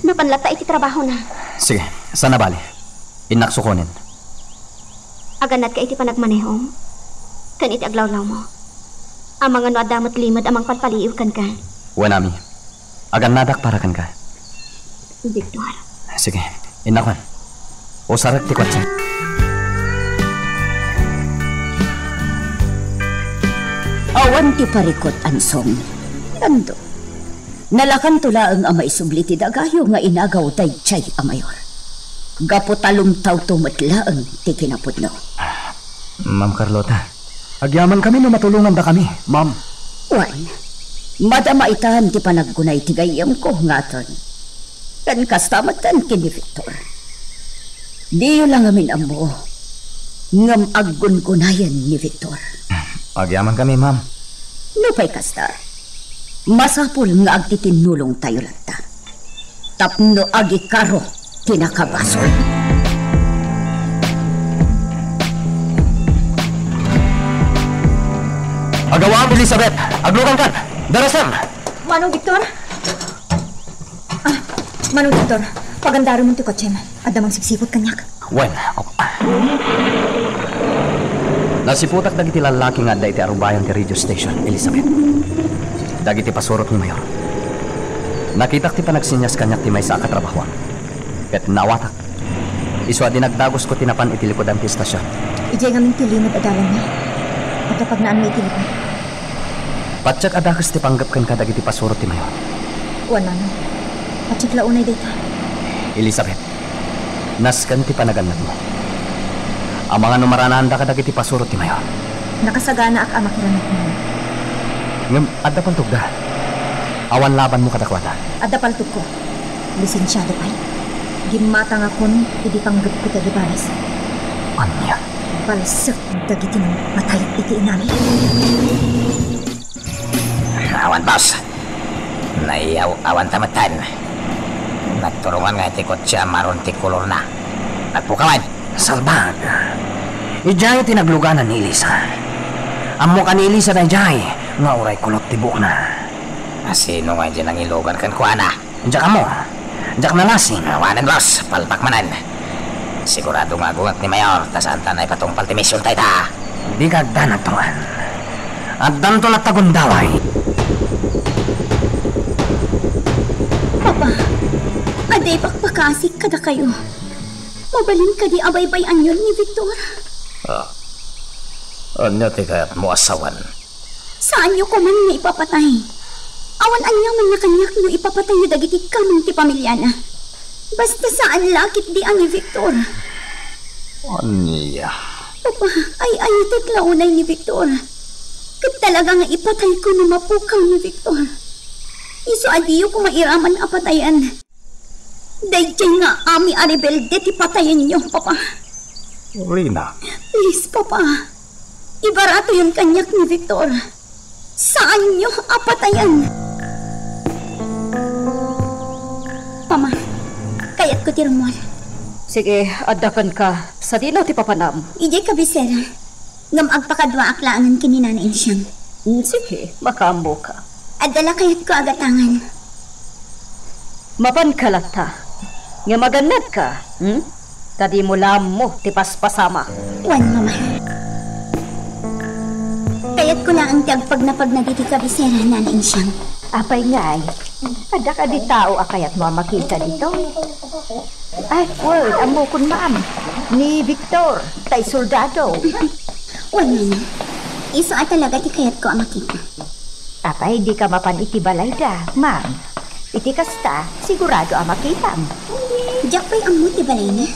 Napan latta iti trabahona. Sige, saan a bale. Innak sukonen. Agannadka iti panagmanehom ken iti aglawlawmo. Amangan no adda met limed a mangpalpaliiw kenka. Wen, Ami. Agannadak para kenka. Victor. Sige, innakon. Usarek ti kotse. Awan ti parikut, Ansom. Nando. Nalakanto laeng a maisubli ti dagayo nga inagaw daydiay a mayor. Gapu ta lumtawto met laeng ti kinapudno. Ma'am Carlota, agyamankami no matulongandakami, ma'am. Wen, madama itan ti panaggunay ti gayyemko ngaten. Ken kasta metten ken ni Victor. Diyo la ngamin ammo, ngem aggungunayen ni Victor. Agyamankami, ma'am. Nupay kasta, masapul nga agtitinnulongtayo latta tapno agikaro ti nakabasol. Agawam, Elizabeth! Aglukankan! Darasam! Manong Victor? Ah, Manong Victor, pagandarenmon ti kotsem. Adda mangsipsiput kaniak. Wen, op-, ah. Nasiputak dagiti lallaki nga adda iti arubayan ti radio station, Elizabeth. Dagiti pasurot ni Mayor. Nakitak ti panagsenyas kaniak ti maysa a katrabahoam. Ket naawatak. Isu a dinagdagosko ti napan iti likudan ti estasion. Idiay ngamin ti limed a dalanmi. Adda pagnaanmi iti likod. Patiek a dakes ti panggep kenka dagiti pasurot ti Mayor. Wen, Manong. Patiek la unay dayta. Elizabeth, nasken ti panagannadmo. Amangan no marananda kadagiti pasurot ti Mayor. Nakasaganaak a makiramidmo. Ngem adda paltogda. Awan labanmo kadakuada. Adda paltogko. Lisensiado pay. Gimmatangakon idi panggepko ti agibales. Ania? Balsek dagiti nangpatay iti inami. Awan, boss. Naiyaw-awan ta metten. Naturongan nga iti kotse a maron ti kolorna. Nagpukawan. Salbag. Idiay ti nagluganan ni Elisa. Ammoka ni Elisa daydiay nga uray kulot ti buokna. Asino nga idiay nangilugan kenkuana? Diak ammo. Diak nalasing, awanen, boss. Palpak manen. Sigurado nga agungek ni Mayor, ta saanta naipatungpal ti mision dayta. Dika agdanag, Tungan. Addanto latta gundaway. Papa, adda ipakpakaasik kadakayo. Mabalin kadi a baybay-anyon ni Victor? Ah. Ania ti kayatmo a sawen? Saanyo koman nga ipapatay. Awan aniamanna kaniak no ipapatayyo dagiti kameng ti pamiliana. Basta saan la ketdi a ni Victor. Ania? Papa, ay-ayatek la unay ni Victor. Ket talaga nga ipatayko no mapukaw ni Victor. Isu a diyo koma iraman a patayen. Daydiay nga amin a rebelde ti patayenyo, Papa. Rina. Please, Papa. Ibaratoyon kaniak ni Victor. Saanyo a patayen. Mama, kayatko ti rummuar. Sige, adda kenka. Sadino ti papanam? Idiay kabisera. Ngem agpakaduaak laengen ken ni Nana Insiang. Mm, sige, makaammoka. Adda la kayatko a gatangan. Mapanka latta. Ngem agannadka, hmm? Ta dimo la ammo ti paspasamak. Wen, Mama. Kayatko laeng ti agpagnapagna ditoy kabisera, Nana Insiang. Apay ngay? Adda kadi tao a kayatmo a makita ditoy? Ay, wen, ammokon, ma'am. Ni Victor, tay soldado. Wen, Nana. Isu a talaga ti kayatko a makita. Apay, dika mapan iti balayda, ma'am? Iti kasta, sigurado a makitam. Diak pay ammo ti balayna.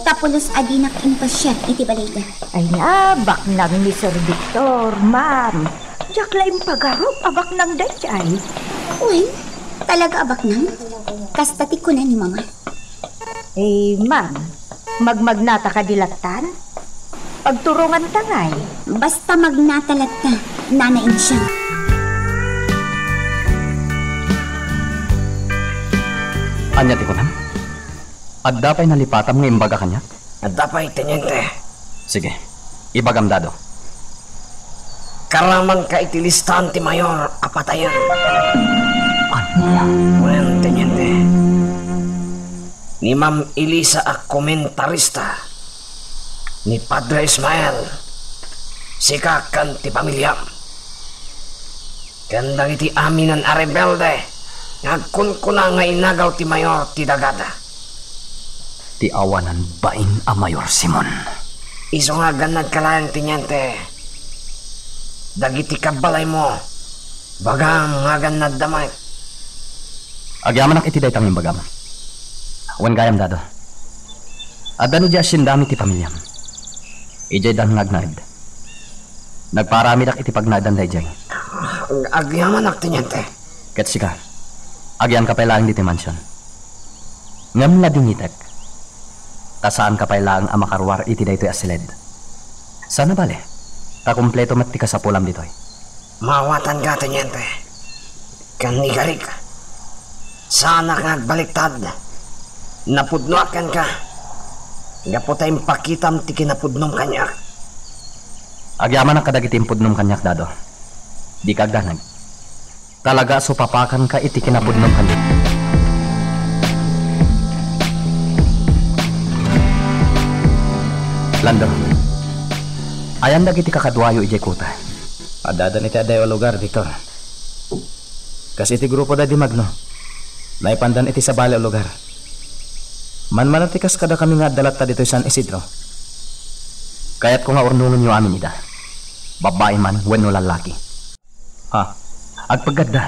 Ta pulos a dinak impasiar iti balayda. Ay na, baknang ni Sir Victor, ma'am. Diak la impagarup a baknang daydiay. Wen, talaga a baknang? Kasta ti kuna ni Mama. Eh, ma'am, magmagnata kadi lattan? Pagturonganta ngay. Basta magnata latta, Nana Insiang. Ania ti kunam? Adda pay nalipatam nga imbaga kaniak? Adda pay, Teniente. Sige, ibagam, Dado. Karamanka iti listaan ti mayor a patayen. Ania? Wen, Teniente. Ni Ma'am Elisa a komentarista, ni Padre Ismael, sika ken ti pamiliam, ken dagiti aminen a rebelde nga agkunkuna nga inagaw ti mayor ti dagada. Ti awanan bain a Mayor Simon. Isu nga agannadka laeng, Teniente. Dagiti kabbalaymo, bagam nga agannadda met. Agyamanak iti dayta nga imbagam. Wen gayam, Dado. Adda no diay asiendami ti pamiliam. Idiay dan nga agnaed. Nagpaaramidak iti pagnaedan daydiay. Ag-, agyamanak, Teniente. Ket sika, agyanka pay laeng ditoy mansion. Ngem ladingitek, ta saanka pay laeng a makaruar iti daytoy a siled. Sana bale, ta kompleto met ti kasapulam ditoy. Maawatanka, Teniente. Ken ni Garik, saanak nga agbaliktad. Napudnoak kenka gapu ta impakitam ti kinapudnom kaniak. Agyamanak kadagiti impudnom kaniak, Dado. Dika agdanag. Talaga a supapakanka iti kinapudnom kaniak. Lando, ayan dagiti kakaduayo idiay kuta? Addadan iti adayo a lugar, Victor. Kas iti grupoda idi Magno, naipandan iti sabali a lugar. Manmano ti kas kadakami nga adda latta ditoy San Isidro? Kayatko nga urnongenyo amin ida. Babbai man wenno lallaki. Ha? Agpaggadda.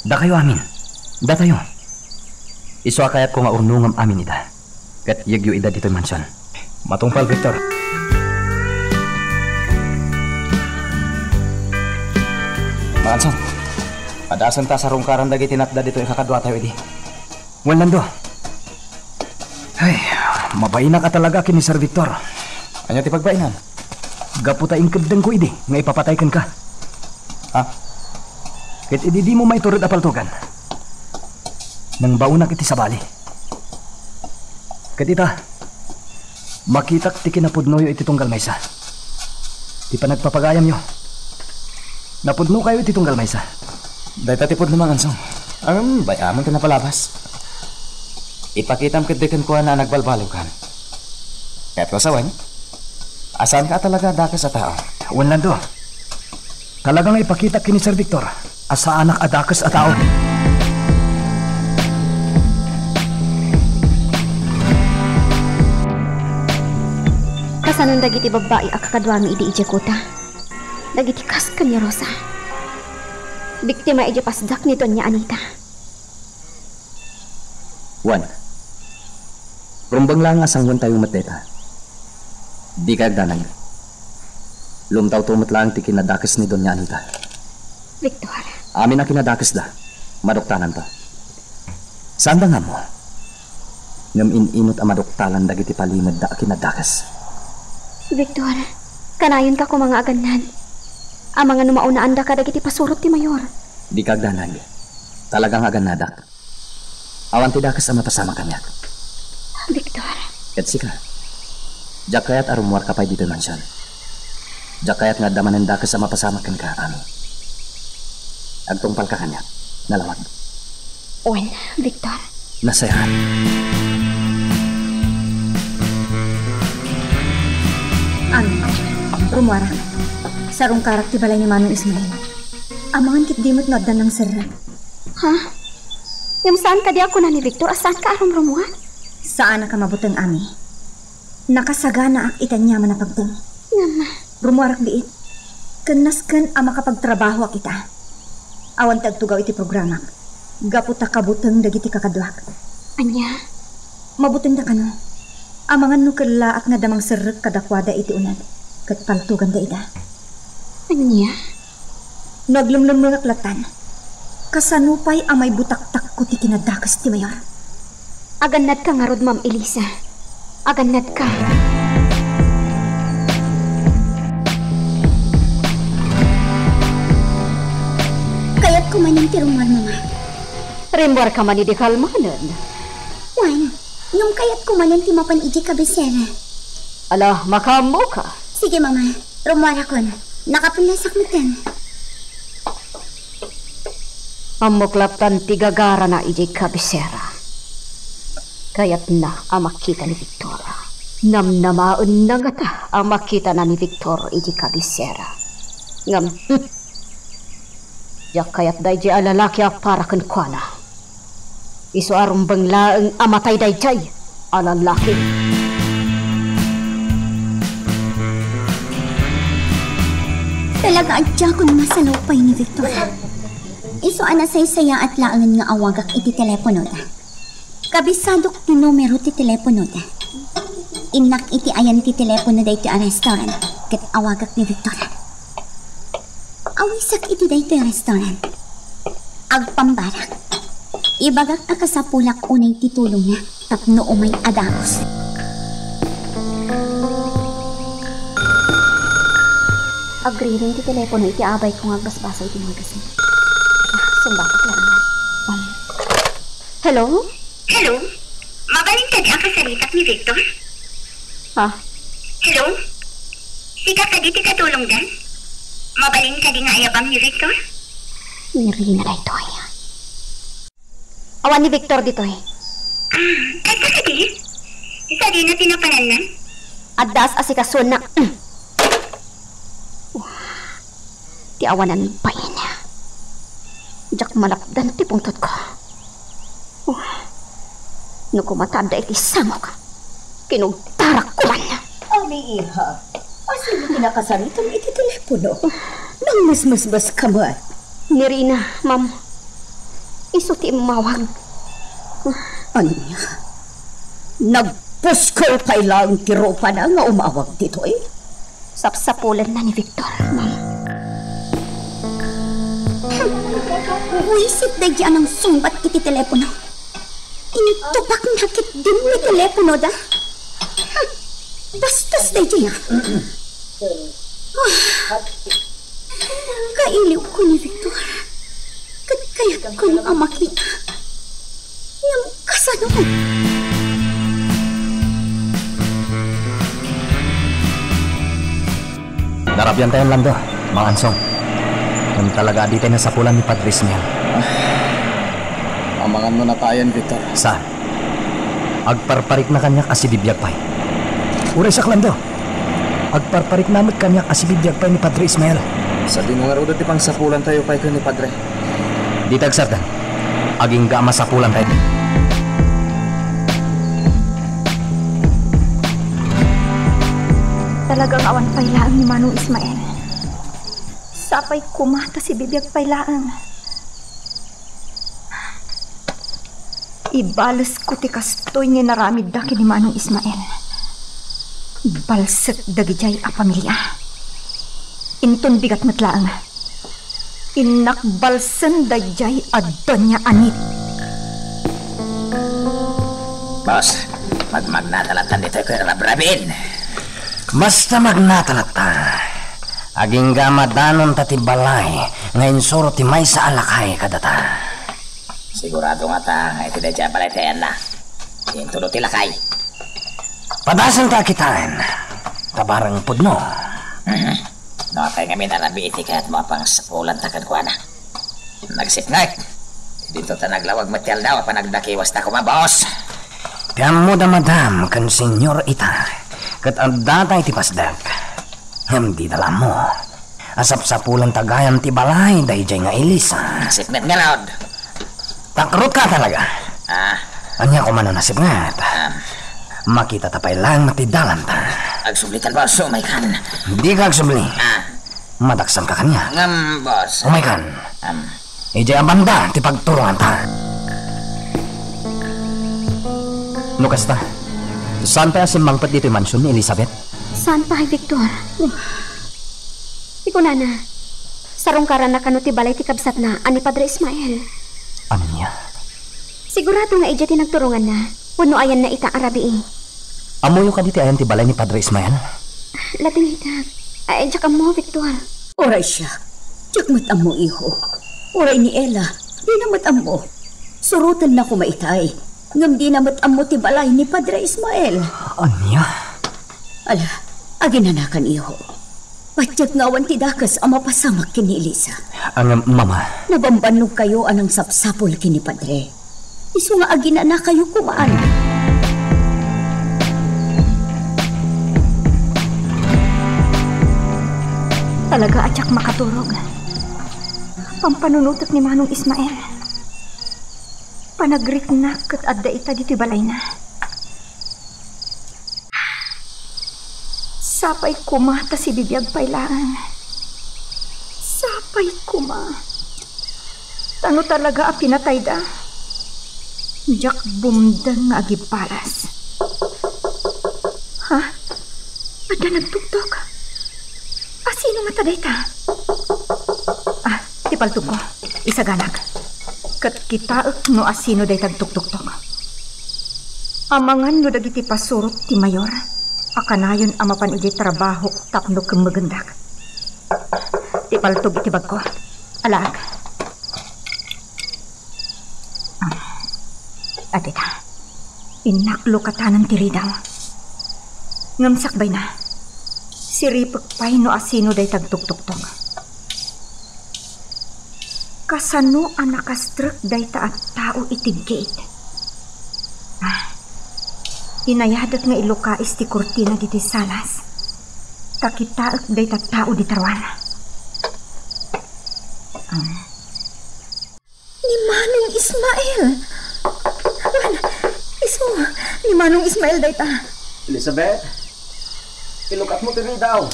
Dakayo amin. Datayo. Isu a kayatko nga urnongem amin ida. Ket yegyo ida ditoy mansion. Matungpal, Victor. Manson, padaasenta a sarungkaran dagiti natda ditoy a kakaduatayo idi. Wen, Lando. Ay, mabainak a talaga ken ni Sir Victor. Ania ti pagbainan? Gapu ta inkeddengko idi nga ipapatay kenka. Ha? Ket idi dimo maitured a paltogan, nangbaonak iti sabali. Ket ita, makitak ti kinapudnoyo iti tunggal maysa. Ti panagpapagayamyo, napudnokayo iti tunggal maysa. Dayta ti pudno, Mangansong. Ngem bay-amon ti napalabas. Ipakitam ketdi kenkuana a nagbalbaliwkan. Kayatko sa wen? A saanka a talaga a dakes a tao. Wen, Lando. Talaga nga ipakitak ken ni Sir Victor a saanak a dakes a tao. Kasanon dagiti babbai a kakaduami idi idiay kuta? Dagiti kas ken ni Rosa. Biktima idiay pasdak ni Doña Anita. Wen, rumbeng laeng a sangoentayo met dayta. Dika agdanag. Lumtawto met laeng ti kinadakes ni Doña Anita. Victor. Amin a kinadakesda, maduktalanto. Saanda nga ammo. Ngem in-inot a maduktalan dagiti palimedda a kinadakes. Victor, kanayonka koma nga agannad. Amangan no maunaanda kadagiti pasurot ti mayor. Dika agdanag. Talaga nga agannadak. Awan ti dakes a mapasamak kaniak. Victor. Ket sika, diak kayat a rummuarka pay ditoy mansion. Diak kayat nga adda manen dakes a mapasamak kenka, Ami. Agtungpalka kaniak. Nalawag. Wen, Victor. Nasayaat. Ami, rummuarak. Sarungkarak ti balay ni Manong Ismael. Amangan ketdi met no adda nangserrek. Ha? Ngem saan kadi a kuna ni Victor a saanka a rumrummuar? Saanak a mabuteng, Ami. Nakasaganaak iti aniaman a pagteng. Ngem rummuarak biit. Ken nasken a makapagtrabahoak ita. Awan ti agtugaw iti programak. Gapu ta kabuteng dagiti kakaduak. Ania? Mabutengda kano. Amangan no kellaat nga adda mangserrek kadakuada iti uneg ket paltoganda ida. Ania? No aglemlemmengak lattan, kasano pay a maibutaktakko ti kinadakes ti mayor? Agannadka ngarud, Ma'am Elisa. Agannadka. Kayatko manen ti rummuar, Mama. Rimmuarka man idi kalmanen. Wen, ngem kayatko manen ti mapan idiay kabisera. Ala, makaammoka. Sige, Mama. Rummuarakon. Nakapulasak metten. Ammok lattan ti gagarana idiay kabisera. Kayatna a makita ni Victor. Namnamaenna ngata a makitana ni Victor idiay kabisera. Ngem, hmm, diak kayat daydiay a lalaki a para kenkuana. Isu a rumbeng laeng a matay daydiay a lalaki. Talaga a diakon masalupay ni Victor. Isu a nasaysayaat laengen nga awagak iti teleponoda. Kabisadok ti numero ti teleponoda. Innak iti ayan ti telepono daytoy a restaurant ket awagak ni Victor. Awisek iti daytoy a restaurant. Agpambarak. Ibagak a kasapulak unay ti tulongna tapno umay a dagus. Agriring ti telepono iti abayko nga agbasbasa iti magazine. Ah, sungbatak laeng. Um, hello? Hello? Mabalin kadi a kasaritak ni Victor? Ha? Hello? Sika kadi ti katulongda? Mabalin kadi nga ayabam ni Victor? Ni Rina daytoy. Awan ni Victor ditoy. Ah, adda kadi? Sadino ti napananna? Adda as-asikasuenna. Ti awanan bain. Diak malapdan ti pungtotko. No kumata adda iti sangok, kinugtarak koman. Ami, iha, asino ti nakasaritam iti telepono? Nangmesmesbes ka met. Ni Rina, ma'am. Isu ti immawag. Ania? Nagpuskol pay laeng ti rupana nga umawag ditoy? Sapsapulenna ni Victor, ma'am. Buisit daydi a nangsungbat iti telepono. Intupakna ketdin ni teleponoda. Bastos daydi a. Kailiwko ni Victor. Ket kayatkon a makita. Ngem kasano? Narabiantayon, Lando, Mang Ansong. Ngem talaga a ditay nasapulan ni Padre Ismael. Amangan no natayen, Victor. Saan? Agparparikna kaniak a sibibiag pay. Uray saklando. Agparparikna met kaniak a sibibiag pay ni Padre Ismael. Sadino ngarud ti pangsapulantayo pay ken ni Padre? Dita agsardeng. Agingga a masapulantayo. Talagang awan pay laeng ni Manong Ismael. Sapay koma ta sibibiag pay laeng. Ibalesko ti kastoy nga inaramidda ken ni Manong Ismael. Balsek dagidiay a pamilia. Inton bigat met laeng, innak balsen daydiay a Doña Anit. Boss, magmagnata latta ditoy ken rabrabiin. Basta magnata latta. Agingga a madanonta ti balay nga insuro ti maysa a lakay kadata. Sigurado ngata nga iti daydiay a balay ti ayanna. Intudo ti lakay. Padasenta a kitaen. Ta barang pudno. Mhm. No apay ngamin a rabii ti kayatmo a pangsapulanta kenkuana? Nagsipnget. Dito ta naglawag met ti aldaw a panagdakiwasta koma, boss. Ti ammoda, madam ken senyor, ita, ket addata iti pasdek. Ngem dida la ammo a sapsapulanta gayam ti balay daydiay nga Elisa. Nagsipnget ngarud. Takrutka talaga. Ah. Ania koma no nasipnget? Ah. Makitata pay laeng met ti dalanta. Agsublitan, boss. Umaykan. Dika agsubli. Ah. Madaksanka kaniak. Ngem, boss. Umaykan. Am. Idiay a banda ti pagturonganta. No kasta, saan pay a simmangpet ditoy mansion ni Elizabeth? Saan pay, Victor? Ti kunana, sarungkaranna kano ti balay ti kabsatna a ni Padre Ismael. Ania? Sigurado nga idiay ti nagturonganna. Wenno ayanna ita a rabii? Ammoyo kadi ti ayan ti balay ni Padre Ismael? Laeng ita. Ay, diak ammo, Victor. Uray siak, diak met ammo, iho. Uray ni Ella, dina met ammo. Surotenna koma itay, ngem dina met ammo ti balay ni Padre Ismael. Ania? Ala, aginanakan, iho. Patiek nga awan ti dakes a mapasamak ken ni Elisa. Ngem, Mama. Nabambannogkayo a nangsapsapul ken ni Padre. Isu nga aginanakayo koma. Talaga a diak makaturog. Pampanunotek ni Manong Ismael. Panagriknak ket adda ita ditoy balayna. Sapay koma ta sibibiag pay laeng. Sapay koma. Ta no talaga a pinatayda, diak bumdeng nga agibbalas. Ha? Adda nagtuktok? Asino ngata dayta? Ah, ti paltogko. Isaganak. Ket kitaek no asino dayta agtuktoktok. Amangan no dagiti pasurot ti mayor a kanayon a mapan idiay trabaho tapno kemmegendak. Ti paltog iti bagko. Alaak. Ah, adda ita. Innak lukatanan ti ridaw. Ngem sakbayna, siripek pay no asino dayta agtuktoktok. Kasano a nakastrek dayta a tao iti gate? Ah, inayadek nga ilukais ti kurtina ditoy salas. Ta kitaek dayta tao dita ruar. Ah. Ni Manong Ismael. Wen, isu, ni Manong Ismael dayta. Elizabeth, ilukatmo ti ridaw.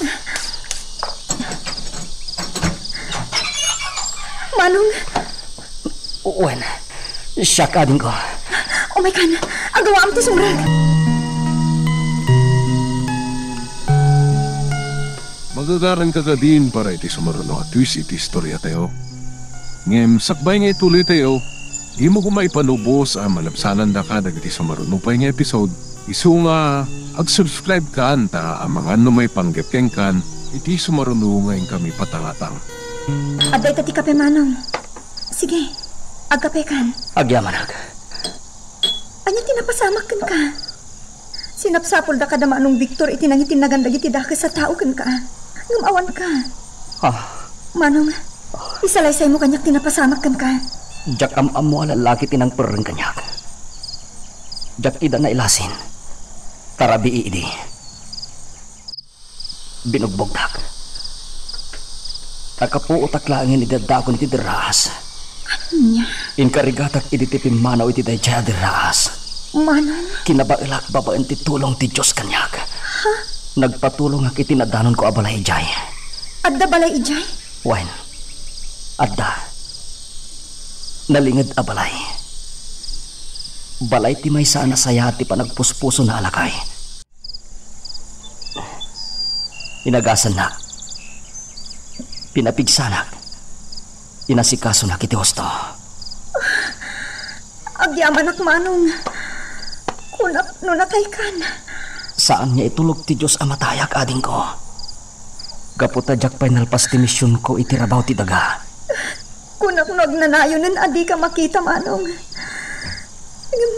Manong. Wen, siak, adingko. Umaykan, agawaam ti sumrek. Magagaranka kadin para iti sumaruno a twist iti istoriatayo. Ngem sakbay nga ituloytayo, dimo koma ipanubos a malabsanandaka dagiti sumaruno pay nga episode, isu nga ag-subscribe kan ta amangan no maipanggep kenkan iti sumaruno nga inkami patangatang. Adda ita ti kape, Manong. Sige, agkapekan. Agyamanak. Ania ti napasamak kenka? Sinapsapulda kada Manong Victor iti nangitinnagan dagiti dakes a tao kenka. Ngem awanka. Ah. Manong, isalaysaymo kaniak ti napasamak kenka. Diak am-ammo a lallaki ti nangperreng kaniak. Diak ida nailasin. Tarabii idi. Binugbogdak. Nakapuotak laengen idi addaakon iti derraas. Ania? Inkarigatak idi ti pimmanaw iti daydiay a derraas. Manong? Kinabaelak babaen ti tulong ti Dios kaniak. Ha? Nagpatulongak iti nadanonko a balay idiay. Adda balay idiay? Wen. Adda. Nalinged a balay. Balay ti maysa a nasayaat ti panagpuspusona a lakay. Inagasannak. Pinapigsanak. Inasikasonak iti husto. Agyamanak, Manong. Kunak no nataykan. Saan nga itulog ti Dios a matayak, adingko. Gapu ta diak pay nalpas ti misionko iti rabaw ti daga. Kunak no agnanayonen a dika makita, Manong. Ngem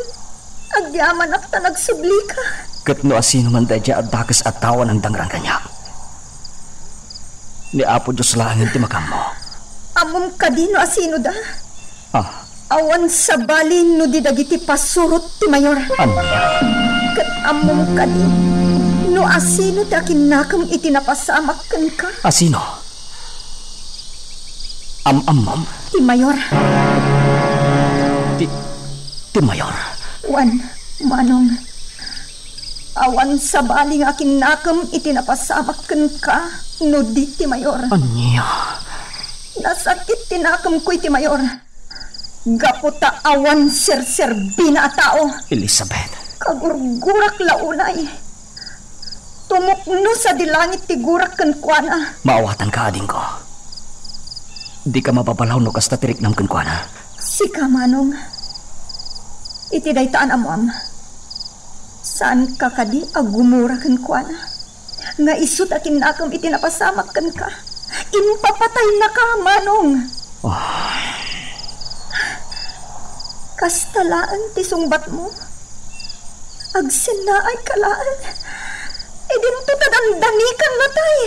agyamanak ta nagsublika. Ket no asino man daydiay a dakes a tao a nangdangrang kaniak? Ni Apo Dios laengen ti makaammo. Ammom kadi no asinoda? Ah. Awan sabali no di dagiti pasurot ti mayor. Ania? Ket ammom kadi no asino ti akinnakem iti napasamak kenka? Asino? Am-ammom? Ti mayor. Ti, ti mayor? Wen, Manong. Awan sabali nga akinnakem iti napasamak kenka no di ti mayor. Ania? Nasakit ti nakemko iti mayor. Gapu ta awan serserbina a tao. Elizabeth. Kagurgurak la unay. Tumukno sadi langit ti gurak kenkuana. Maawatanka, adingko. Dika mababalaw no kasta ti riknam kenkuana. Sika, Manong. Iti dayta a naammoam, saanka kadi a gumura kenkuana? Nga isu ti akinnakem iti napasamak kenka. Impapataynaka, Manong. Ah. Kasta laeng ti sungbatmo. Agsennaayka laeng. Idinto ta dandanikan natay.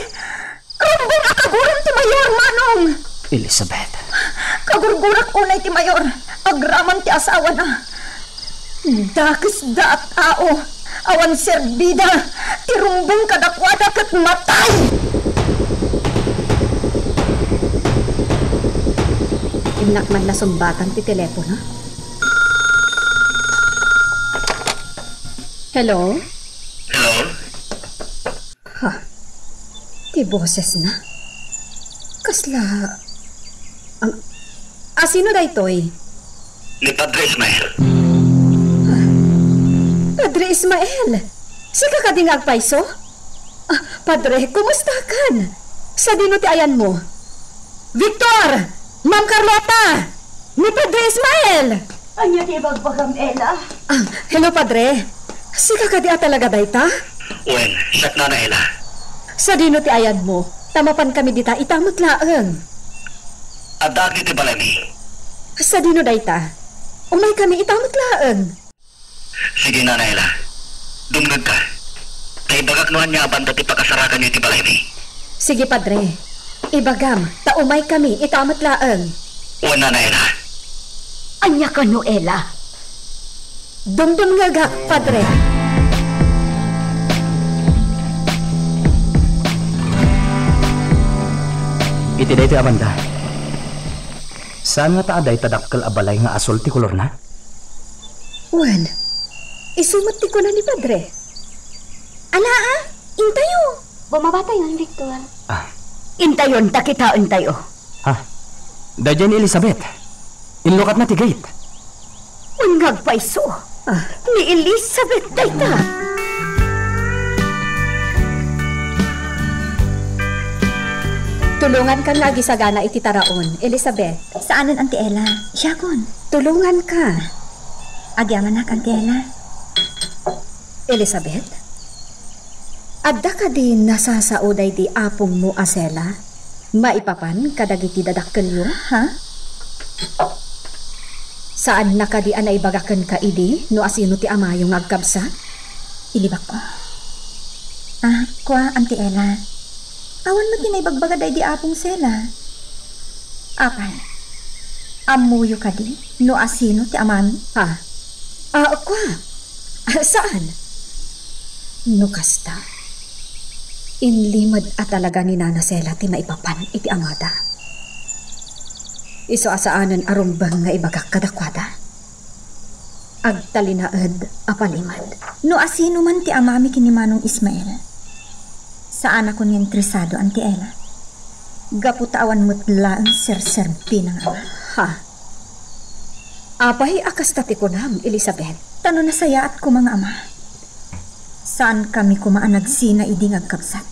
Rumbeng a kaguram ti mayor, Manong! Elizabeth. Kagurgurak unay ti mayor, agraman ti asawana. Dakesda a tao, awan serbida, ti rumbeng kadakuada ket matay! Innak man nasungbatan ti telepono. Hello? Hello? Ha? Ti bosesna? Kasla, am, asino daytoy? Ni Padre Ismael. Ha? Padre Ismael? Sika kadi nga agpayso? Ah, Padre, kumustakan? Sadino ti ayanmo? Victor! Ma'am Carlota! Ni Padre Ismael! Ania ti ibagbagam, Ella? Ah, hello, Padre. Sika kadi a talaga dayta? Wen, siak, Nana Ella. Sadino ti ayanmo? Ta mapankami dita ita met laeng. Addaak iti balaymi. Sadino dayta? Umaykami ita met laeng. Sige, Nana Ella. Dumngegka. Ta ibagak no ania a banda ti pakasarakanyo iti balaymi. Sige, Padre. Ibagam, ta umaykami ita met laeng. Wen, Nana Ella. Ania kano, Ella? Dumdumngegak, Padre. Iti daytoy a banda, saan nga ta adda ita dakkel a balay nga asul ti kolorna? Wen, isu met ti kuna ni Padre. Alaa, intayo. Bumabatayon, Victor. Ah. Intayon, ta kitaentayo. Ha? Daydiay ni Elizabeth. Inlukatna ti gate. Wen nga agpayso. Ah. Ni Elizabeth dayta. Tulongankan nga agisagana iti taraon, Elizabeth. Saanen, Auntie Ella. Siakon. Tulonganka. Agyamanak, Auntie Ella. Elizabeth? Adda kadi nasasao daydi apongmo a Sela maipapan kadagiti dadakkelyo? Ha? Saanna kadi a naibaga kenka idi no asino ti amayo nga agkabsat? Ilibakko. Ah, kua, Auntie Ella. Awan met ti naibagbaga daydi Apong Sela. Apay, ammoyo kadi no asino ti amami? Ah. Ah, kua. Saan? No kasta, inlimed a talaga ni Nana Sela ti maipapan iti amada. Isu a saanen a rumbeng nga ibagak kadakuada. Agtalinaed a palimed. No asino man ti amami ken ni Manong Ismael, saanakon nga interesado, Auntie Ella. Gapu ta awan met laeng serserbina nga ama. Ha? Apay a kasta ti kunam, Elizabeth? Ta no nasayaat koma nga ama, saankami koma a nagsina idi nga agkabsat,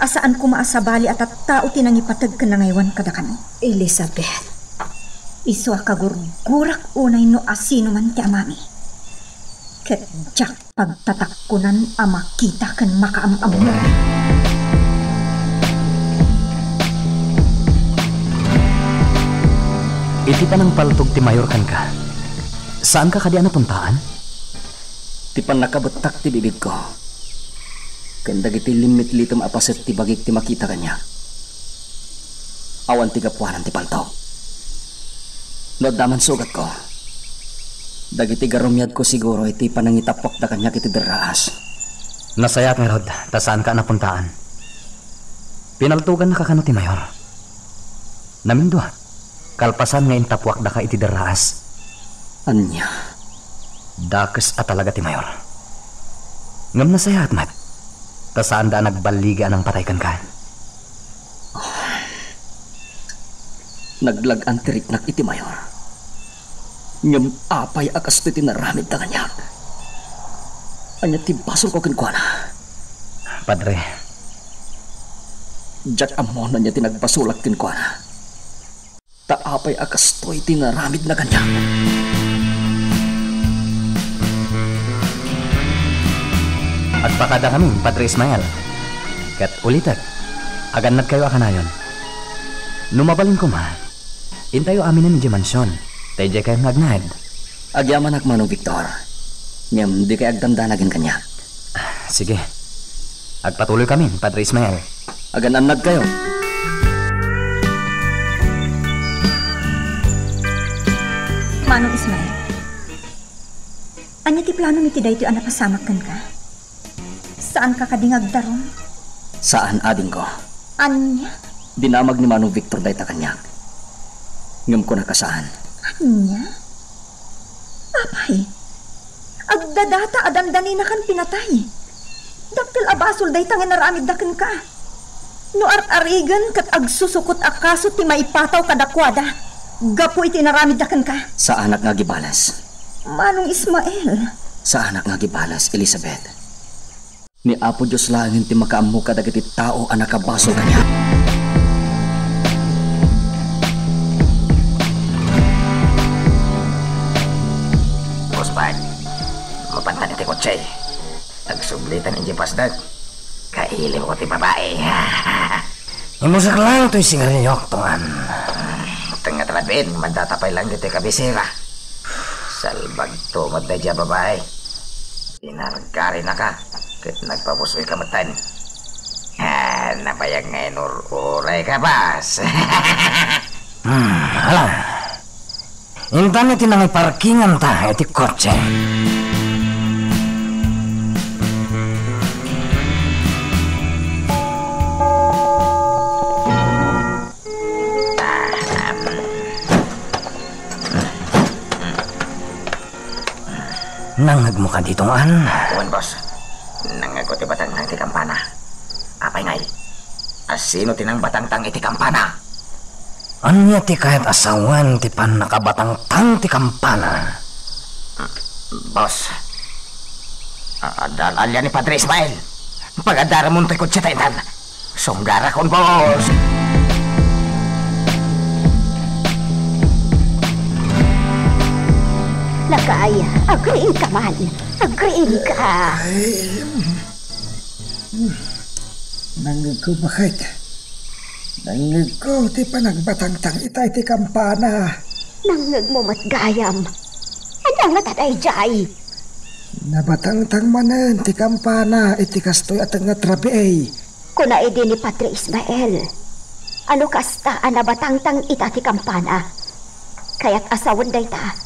a saan koma a sabali a tattao ti nangipateg ken nangaywan kadakami. Elizabeth, isu a kagurgurak unay no asino man ti amami. Ket diak pagtatakkunan a makita ken makaam-ammo. Iti panangpaltog ti mayor kenka, saanka kadi a napuntaan? Ti pannakabettak ti bibigko ken dagiti limmitlitem a paset ti bagik ti makita kaniak. Awan ti gapuanan ti paltog. No adda man sugatko, dagiti garumiadko siguro iti panangitappuakda kaniak iti derraas. Nasayaat ngarud ta saanka a napuntaan. Pinaltogannaka kano ti mayor? Namindua, kalpasan nga intappuakdaka iti derraas. Ania? Dakes a talaga ti mayor. Ngem nasayaat met, ta saanda a nagballigi a nangpatay kenka. Naglag-an ti riknak iti mayor. Ngem apay a kastoy ti naramidda kaniak? Ania ti basolko kenkuana? Padre. Diak ammo no ania ti nagbasolak kenkuana. Ta apay a kastoy ti naramidna kaniak? Agpakadakamin, Padre Ismael. Ket ulitek, agannadkayo a kanayon. No mabalin koma, intayo aminen idiay mansion, ta idiay kayo nga agnaed. Agyamanak, Manong Victor. Ngem dikay agdandanag kaniak. Sige. Agpatuloykamin, Padre Ismael. Agan-annadkayo. Manong Ismael, ania ti planom iti daytoy a napasamak kenka? Saanka kadi nga agdarum? Saan, adingko. Ania? Dinamag ni Manong Victor dayta kaniak. Ngem kunaka saan. Ania? Apay, agdadata a dandaninakan pinatay. Dakkel a basol dayta nga naramidda kenka. No ar-arigen ket agsusukot a kaso ti maipataw kadakuada gapu iti naramidda kenka. Saanak nga agibales. Manong Ismael. Saanak nga agibales, Elizabeth. Ni Apo Dios laengen ti makaammo kadagiti tao a nakabasol kaniak. Boss Bart, mapantan iti kotse. Agsublitan idiay pasdek. Kailimko ti babai. Imusek lang toy sigarilyo, Tuan. Tengnga ti rabiin, maddata pay lang ditoy kabisera. Salbagto met daydiay a babai. Inargarinaka, ket nagpapusoyka metten. Ah, nabayag nga inur-urayka, boss. Hmm, hala. Intan iti nangiparkinganta iti kotse. Nangngegmo kadi, Tuan? Wen, boss. Nangngegko ti batangtang iti kampana. Apay ngay? Asino ti nangbatangtang iti kampana? Ania ti kayat a sawen ti pannakabatangtang ti kampana? Boss, a-, adda al-alia ni Padre Ismael. Pagadaramon toy kotse ta intan. Sunggarakon, boss. Lakay, agriingka man. Agriingka. Ay, nangngegko, baket. Nangngegko ti panagbatangtang ita iti kampana. Nangngegmo met gayam. Ania ngata daydiay? Nabatangtang manen ti kampana iti kastoy a tengnga ti rabii. Kuna idi ni Padre Ismael, a no kasta a nabatangtang ita ti kampana, kayat a sawen dayta,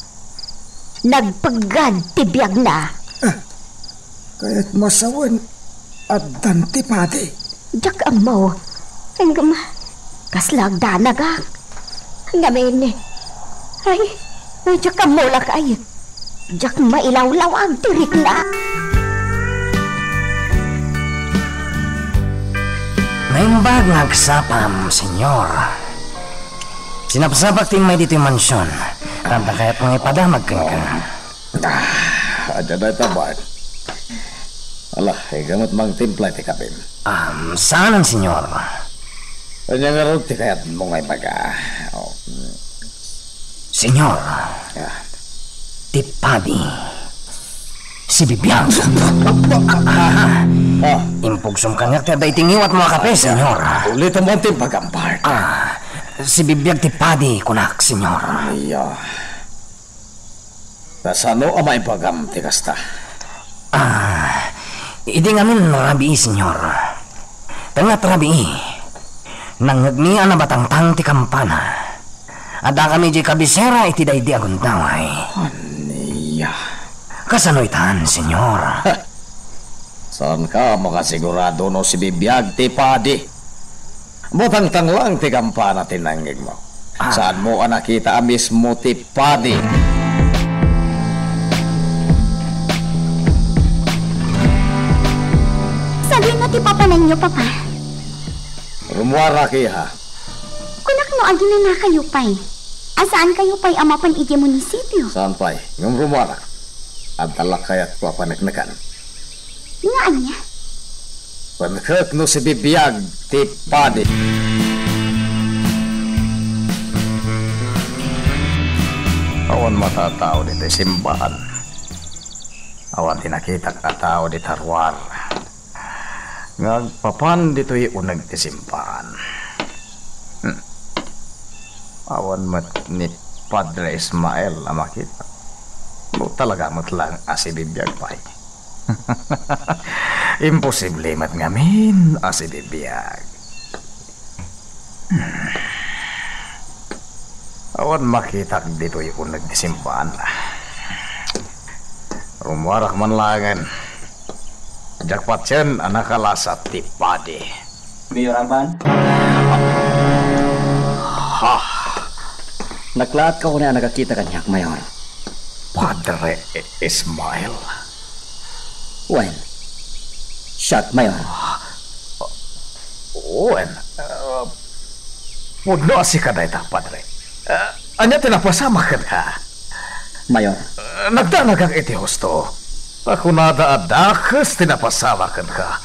nagpeggad ti biagna. Ah, Kayat masawen, addan ti padi. Diak ammo. Ngem, kasla agdanagak. Ngamin, ay, ay, diak ammo lakay. Diak mailawlawag ti rikna. Naimbag nga agsapam, Senyor. Sinapsapak ti immay ditoy mansion. Tanta kayat nga ipadamag kenka. Ah, adda dayta, Bart. Ala, ikaw met mangtimpla iti kapim. Um, saanen, Senyor? Ania ngarud ti kayatmo nga ibaga? Oh. Senyor, ah, ti padi, sibibiag. Ah. Impugsom kaniak ti adda iti ngiwatmo a kape, Senyor. Ulitem ti imbagam, Bart. Ah, sibibiag ti padi, kunak, Senyor. Iya. Kasano a maibagam ti kasta? Ah, idi ngamin rabii, Senyor. Tengnga ti rabii, nangngegmi a nabatangtang ti kampana. Addakami idiay kabisera iti daydi a gundaway. Ania? Kasano itan, Senyor? Saanka a makasigurado no sibibiag ti padi? Batangtang lang ti kampana ti nangngegmo. Ah. Saanmo a nakita a mismo ti padi? Sadino ti papananyo, Papa? Rummuarak, iha. Kunak no aginanakayo pay. A saankayo pay a mapan idiay munisipio? Saan pay, ngem rummuarak. Adda la kayatko a paneknekan. Nga ania? Panekkek no sibibiag ti padi. Awan matatao ditoy simbahan. Awan ti nakitak a tao dita ruar nga agpapan ditoy uneg ti simbahan. Hmm. Awan met ni Padre Ismael a makita. No talaga met lang a sibibiag pay. Imposible met ngamin a sibibiag. Hmm. Awan makitak ditoy uneg ti simbahan. Rummuarak man laengen. Diak patien a nakalasat ti padi. Mayor Amban? Ha? Naklaatka unay a nagakita kaniak, Mayor. Padre Ismael? Wen, siak, Mayor. Wen, ah, pudno a sika dayta, Padre. Ah, ania ti napasamak kenka? Mayor. Ah, nagdanagak iti husto. Ta kunada a dakes ti napasamak kenka.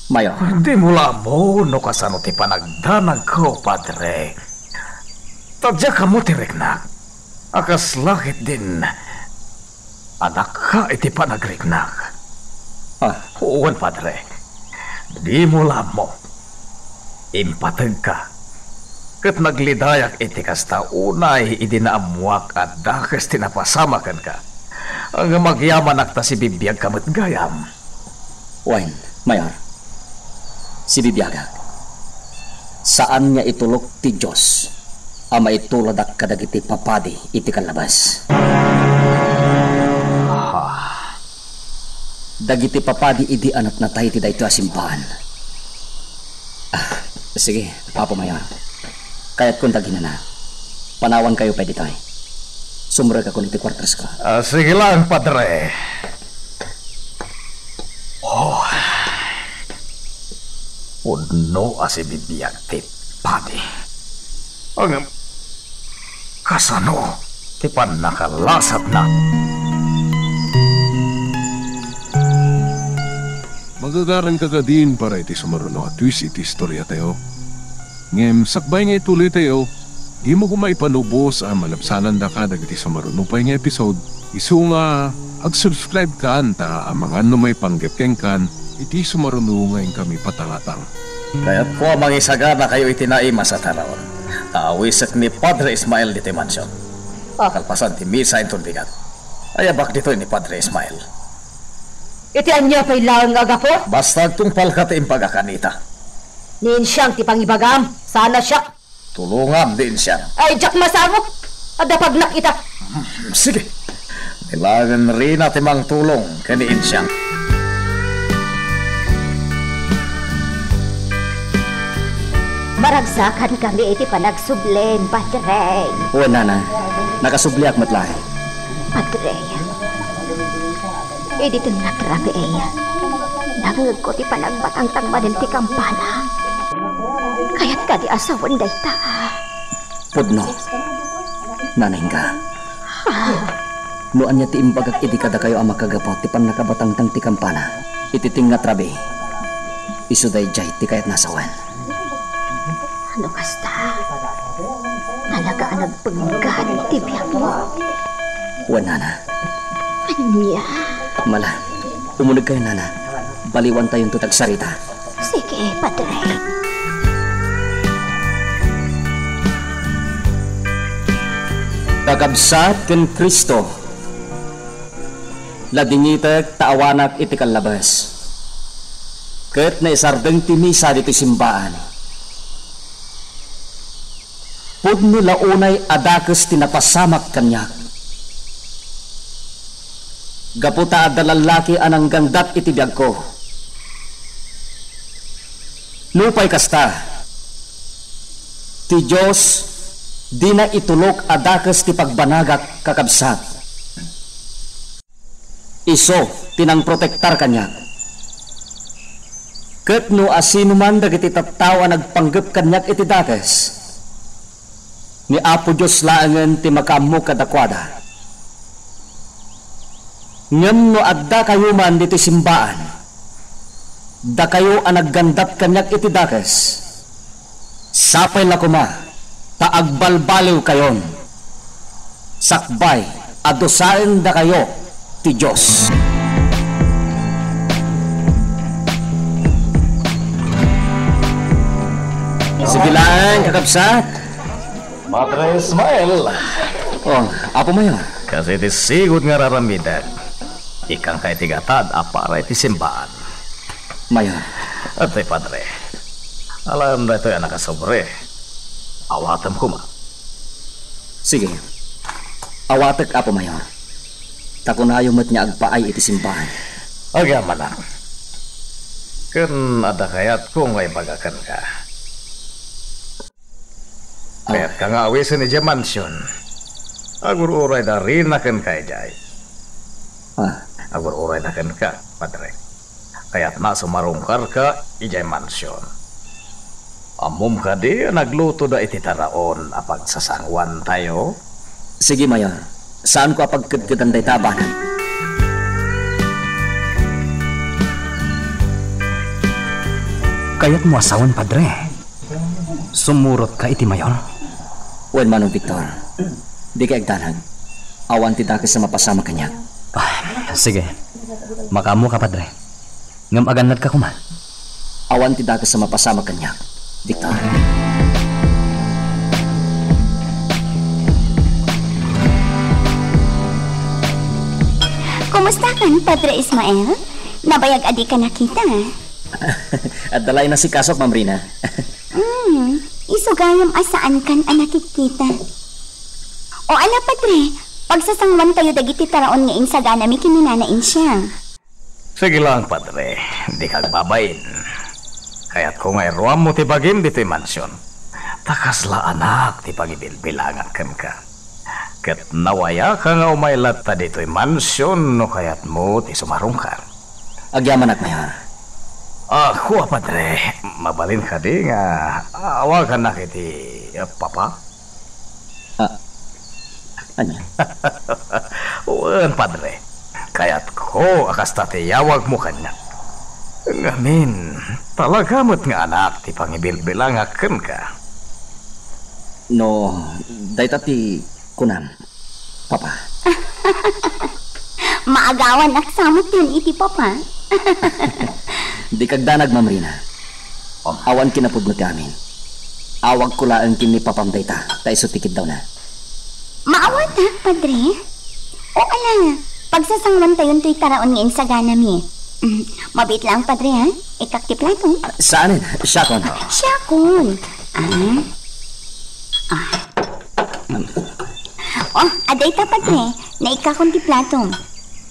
Mayor. Dimo la ammo no kasano ti panagdanagko, Padre. Ta diak ammo ti riknak. A kasla ketdin anakka iti panagriknak. Ah. Wen, Padre. Dimo la ammo. Impategka. Ket naglidayak iti kasta unay idi naammoak a dakes ti napasamak kenka. Ngem agyamanak ta sibibiagka met gayam. Wen, Mayor, sibibiagak. Saan nga itulok ti Dios a maituladak kadagiti papadi iti kallabas. Ah. Dagiti papadi idi a natnatay ti daytoy a simbahan. Ah, sige, Apo Mayor. Kayatkon ta aginana. Panawankayo pay ditoy. Sumrekakon iti kuartosko. Ah, sige lang, Padre. Oh. Pudno a sibibiag ti padi. Ngem kasano ti pannakalasatna? Magagaranka kadin para iti sumaruno a twist iti istoriatayo. Ngem sakbay nga ituloytayo, dimo koma ipanubos a malabsanandaka dagiti sumaruno pay nga episode, isu nga ag-subscribe-kan ta amangan no maipanggep kenkan iti sumaruno nga inkami patangatang. Kayatko a mangisaganakayo iti naimas a taraon. Ta awisek ni Padre Ismael ditoy mansion. Ah. Kalpasan ti misa inton bigat, ayabak ditoy ni Padre Ismael. Iti ania pay laeng nga gapu? Basta agtungpalka ti imbagak, Anita. Ni Insiang ti pangibagam, saan a siak. Tulongam ni Insiang. Ay, diak masango. Adda pagnak ita. Hmm, sige. Ni laengen Rina ti mangtulong ken ni Insiang. Ragsakankami iti panagsublim, Padre. Wen, Nana. Nakasubliak met laeng. Padre, idi ti nagrabii, nangngegko ti panagbatangtang manen ti kampana. Kayat kadi a sawen dayta? Pudno. Nana, inka. Ah. No ania ti imbagak idi kadakayo a makagapu ti pannakabatangtang ti kampana iti tengnga ti rabii, isu daydiay ti kayatna a sawen. No kasta, talaga a nagpenggan ti biagmo. Wen, Nana. Ania? Mala, umunegkayo, Nana. Baliwantayonto ti agsarita. Sige, Padre. Kakabsat ken Cristo, ladingitek ta awanak iti kallabes, ket naisardeng ti misa ditoy simbaan. Pudno la unay a dakes ti napasamak kaniak. Gapu ta adda lallaki a nanggandat iti biagko. Nupay kasta, ti Dios dina itulok a dakes ti pagbanagak, kakabsat. Isu ti nangprotektar kaniak. Ket no asinoman dagiti tattao a nagpanggep kaniak iti dakes, ni Apo Dios laengen ti makaammo kadakuada. Ngem no addakayo man ditoy simbaan, dakayo a naggandat kaniak iti dakes, sapay la koma ta agbalbaliwkayon, sakbay a dusaendakayo ti Dios. Sige laeng, kakabsat. Padre Ismael. Oh, Apo Mayor. Kas iti sigud nga ar-aramidek, ikkanka iti gatad a para iti simbaan. Mayor. Adtoy, Padre. Alaem daytoy a nakasubli. Awatem koma. Sige. Awatek, Apo Mayor. Ta kunayo met nga agpaay iti simbaan. Agyamanak. Ken adda kayatko nga ibaga kenka. Ah. Kayat ka nga awisen idiay mansion. Agur-urayda rina kenka idiay. Ah. Agur-urayda kenka, Padre. Kayatna a sumarungkarka idiay mansion. Ammom kadi a naglutoda iti taraon a pagsasanguantayo? Sige, Mayor. Saanko a pagkedkedan dayta a banag. Kayatmo a sawen, Padre? Sumurotka iti Mayor? Wen, Manong Victor, dika agdanag. Awan ti dakes a mapasamak kaniak. Ah, sige. Makaammoka, Padre. Ngem agannadka koma. Awan ti dakes a mapasamak kaniak, Victor. Kumustakan, Padre Ismael? Nabayag a dika nakita. Adda la inasikasoak, Ma'am Rina. Hmm, isu gayam a saankan a nakikita. O ala, Padre, pagsasanguantayo dagiti taraon nga insaganami ken ni Nana Insiang. Sige lang, Padre, dika agbabain. Kayatko nga iruammo ti bagim ditoy mansion. Ta kasla anak ti pangibilbilangak kenka. Ket nawayaka nga umay latta ditoy mansion no kayatmo ti sumarungkar. Agyamanak, Mayor. Ah, kua, Padre, mabalin kadi nga awagannak iti, ah, Papa? Ah, ania? Wen, Padre. Kayatko a kasta ti iyawagmo kaniak. Ngamin, talaga met nga anak ti pangibilbilangak kenka. No, dayta ti kunam, Papa. Maagawanak sa met iti Papa. Dika agdanag, Ma'am Rina. Oh. Awan kinapudno ti amin. Awagko laeng ken ni Papam dayta, ta isu ti kiddawna. Maawatak, Padre? O ala, pagsasanguantayontoy taraon nga insaganami. Mm, mabiit lang, Padre, ha? Ikkak ti plato. Ah, saanen? Siakon. Siakon. Ah. Ah. Mm. Oh, adayta, Padre. Naikkakon ti plato.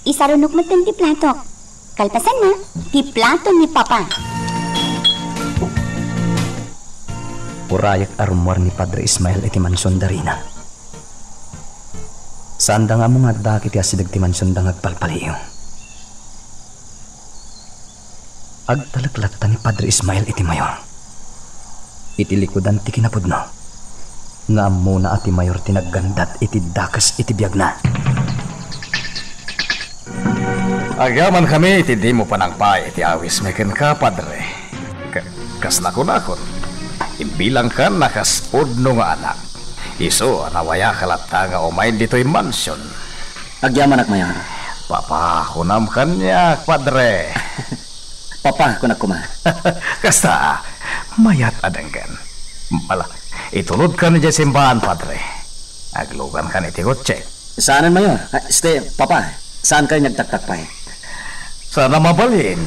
Isarunok met ti plato. Kalpasanna, ti plato ni Papa. Urayek a rummuar ni Padre Ismael iti mansionda, Rina. Saanda nga ammo nga addaak iti asideg ti mansionda nga agpalpaliiw. Agtalek latta ni Padre Ismael iti mayor. Iti likudan ti kinapudno, nga ammona a ti mayor ti naggandat iti dakes iti biagna. Agyamankami iti dimo panangpay iti awismi kenka, Padre. Ka-, kas nakunakon, imbilangkan a kas pudno nga anak. Isu a nawayaka latta nga umay ditoy mansion. Agyamanak, Mayor. Papa, kunam kaniak, Padre. Papa, kunak koma. Kasta, mayat a denggen. Bala, itulodkan idiay simbahan, Padre. Aglugankan iti kotse. Saanen, Mayor. Ah, este, Papa, saankayo nga agtaktakpay? Sana mabalin.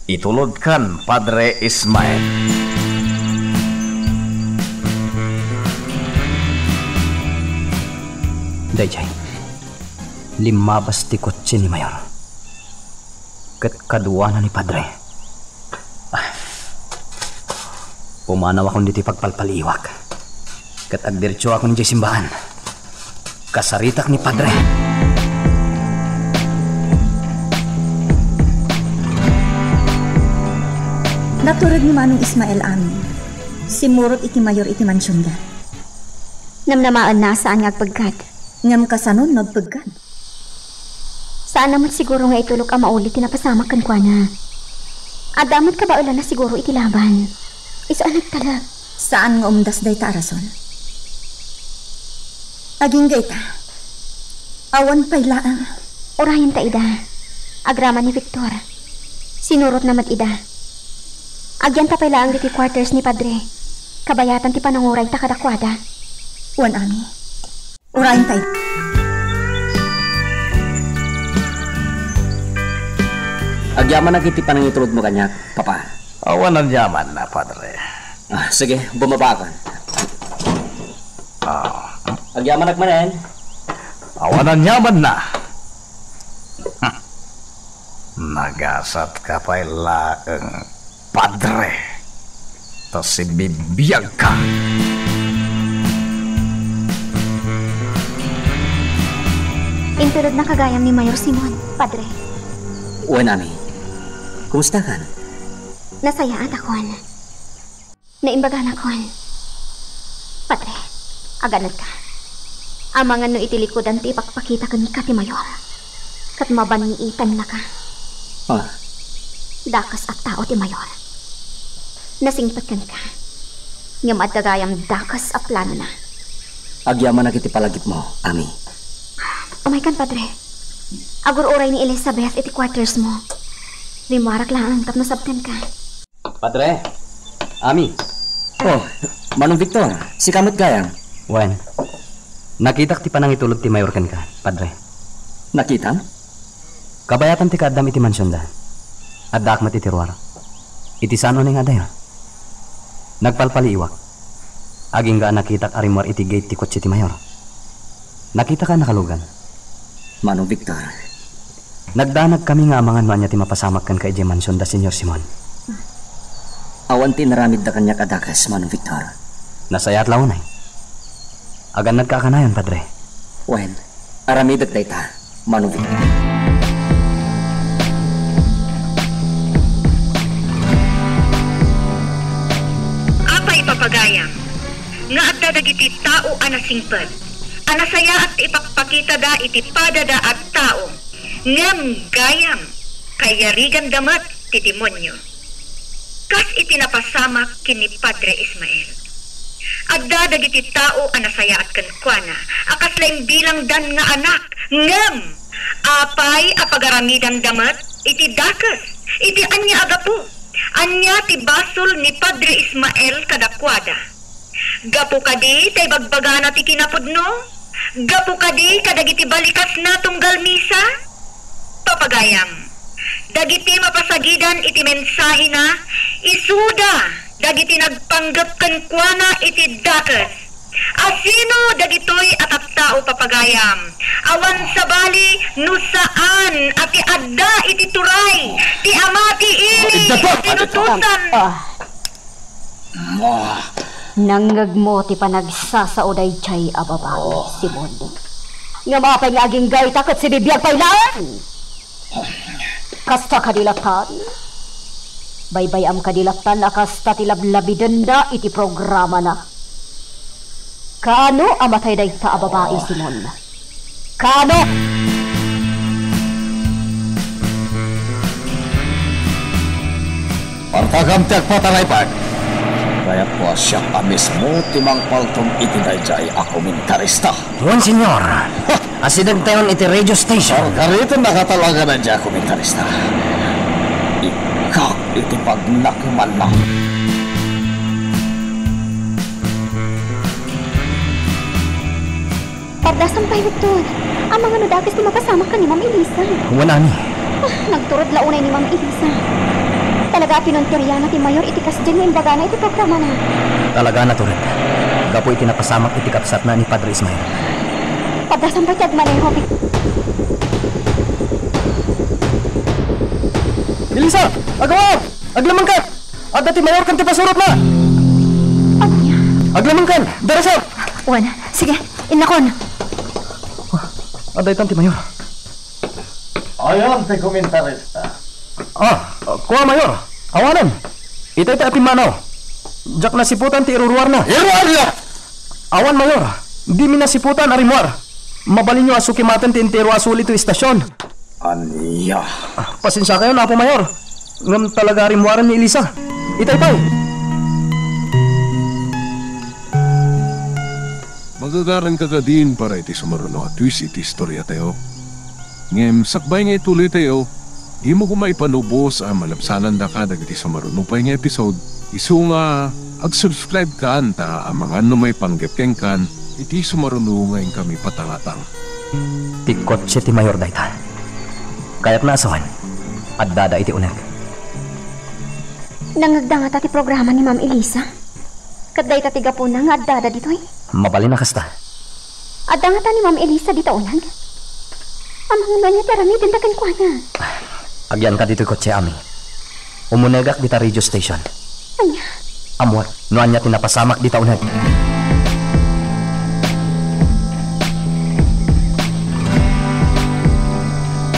Itulodkan, Padre Ismael. Daydiay, limmabas ti kotse ni Mayor. Ket kaduana ni Padre. Ah. Pumanawakon ditoy pagpalpaliiwak. Ket agdiretsuakon idiay simbahan. Kasaritak ni Padre. Natureg ni Manong Ismael amin. Simmurot iti mayor iti mansionda. Namnamaenna a saan nga agpeggad. Ngem kasano no agpeggad? Saanna met siguro nga itulok a mauli ti napasamak kenkuana. Adda met kabaelanna siguro iti laban. Isu a nagtalek. Saan nga umdas dayta a rason. Agingga ita. Awan pay laeng. Urayenta ida. Agraman ni Victor. Sinurotna met ida. Agyanta pay laeng ditoy quarters ni Padre. Kabayatan ti panangurayta kadakuada. Wen, Ami. Urayenta ida. Agyamanak iti panangitulodmo kaniak, Papa. Awan aniamanna, Padre. Ah, sige, bumabakon. Ah. Agyamanak manen. Awan aniamanna. Hmm. Nagasatka pay laeng, Padre, ta sibibiagka. Intulodna gayam ni Mayor Simon, Padre. Wen, Ami. Kumustakan? Nasayaat akon. Naimbagana kon, Padre, aganadka. Amangan no iti likudan ti ipakpakita kenka ti mayor, ket mabanniitannaka. Ah. Dakes a tao ti mayor. Nasingpet kenka, ngem adda gayam dakes a planona. Agyamanak iti palagipmo, Ami. Umaykan, Padre. Agur-uray ni Elizabeth iti quarters mo. Rimmuarak laeng tapno sabtenka. Padre, Ami. Oh, Manong Victor, sika met gayam? Wen, nakitak ti panangitulod ti mayor kenka, Padre. Nakitam? Kabayatan ti kaaddam iti mansionda. Addaak met iti ruar. Iti San Oneng adayo. Nagpalpaliiwak. Agingga a nakitak a rimmuar iti gate ti kotse ti mayor. Nakitaka a nakalugan. Manong Victor. Nagdanagkami nga amangan no ania ti mapasamak kenka idiay mansion da Señor Simon. Awan ti inaramidda kaniak a dakes, Manong Victor. Nasayaat la unay. Agannadka a kanayon, Padre. Wen, aramidek dayta, Manong Victor. Apay, papagayam, nga adda dagiti tao a nasingpet, a nasayaat ti ipakpakitada iti padada a tao, ngem gayam, kayariganda met ti demonio. Kas iti napasamak ken ni Padre Ismael. Adda dagiti tao a nasayaat kenkuana a kasla imbilangdan nga anak, ngem apay a pagaramidanda met iti dakes, iti ania a gapu? Ania ti basol ni Padre Ismael kadakuada? Gapu kadi ta ibagbagana ti kinapudno? Gapu kadi kadagiti balikasna tunggal misa? Papagayam, dagiti mapasagidan iti mensahena, isuda dagiti nagpanggep kenkuana iti dakes. Asino dagitoy a tattao, papagayam? Awan sabali no saan a ti adda iti turay ti Ama ti ili a pinutosan. Ah. Mo, Nangngegmo ti panagsasao daydiay a babai, Simon. Ngem apay nga agingga ita ket sibibiag pay laeng? Kasta kadi lattan? Baybay-am kadi lattan a kasta ti lablabidenna iti programana? Kaano a matay dayta a babai, Simon? Kaano? Partagam ti agpataray, Bart. Kayatko a siak a mismo ti mangpaltog iti daydiay a komentarista. Wen, senyor. Ha! Asidegtayon iti radio station. Karkariten nakatalaga daydiay a komentarista. Ikkak iti pagnakemanna. Pardasam pay, Victor. Amangan no dakes ti mapasamak ken ni Ma'am Elisa. Wen, Ami. Ah, nagtured la unay ni Ma'am Elisa. Talaga a pinuntirna ti mayor iti kasdiay nga imbagana iti programana. Talaga a natured. Gapu iti napasamak iti kabsatna ni Padre Ismael. Pardasam pay ti agmaneho, Victor. Elisa! Agawam! Aglemengka! Adda ti mayor ken ti pasurotna! Ania? Aglemengkan! Darasam! Wen, sige, innakon. Ah, adda itan ti mayor. Ayan ti komentarista. Ah, kua, mayor. Awanen. Itay ti apimmanaw. Diak nasiputan ti iruruarna. Iruarna! Awan, mayor. Dimi nasiputan a rimmuar. Mabalinyo a sukimaten ti entero a suli ti estasion. Ania? Ah, pasensiakayon, Apo Mayor. Ngem talaga a rimmuaren ni Elisa. Itay pay. Magagaranka kadin para iti sumaruno a twist iti istoriatayo. Ngem sakbay nga ituloytayo, dimo koma ipanubos a malabsanandaka dagiti sumaruno pay nga episode, isu nga ag-subscribe kan ta amangan no maipanggep kenkan iti sumaruno nga inkami patangatang. Ti kotse ti mayor dayta. Kayatna a sawen, addada iti uneg. Nangngegda ngata ti programa ni Ma'am Elisa? Ket dayta ti gapuna nga addada ditoy? Mabalin a kasta. Adda ngata ni Ma'am Elisa dita uneg? Amangan no ania ti aramidenda kenkuana? Agyanka ditoy kotse, Ami. Umunegak dita radio station. Ania? Ammuek no ania ti napasamak dita uneg.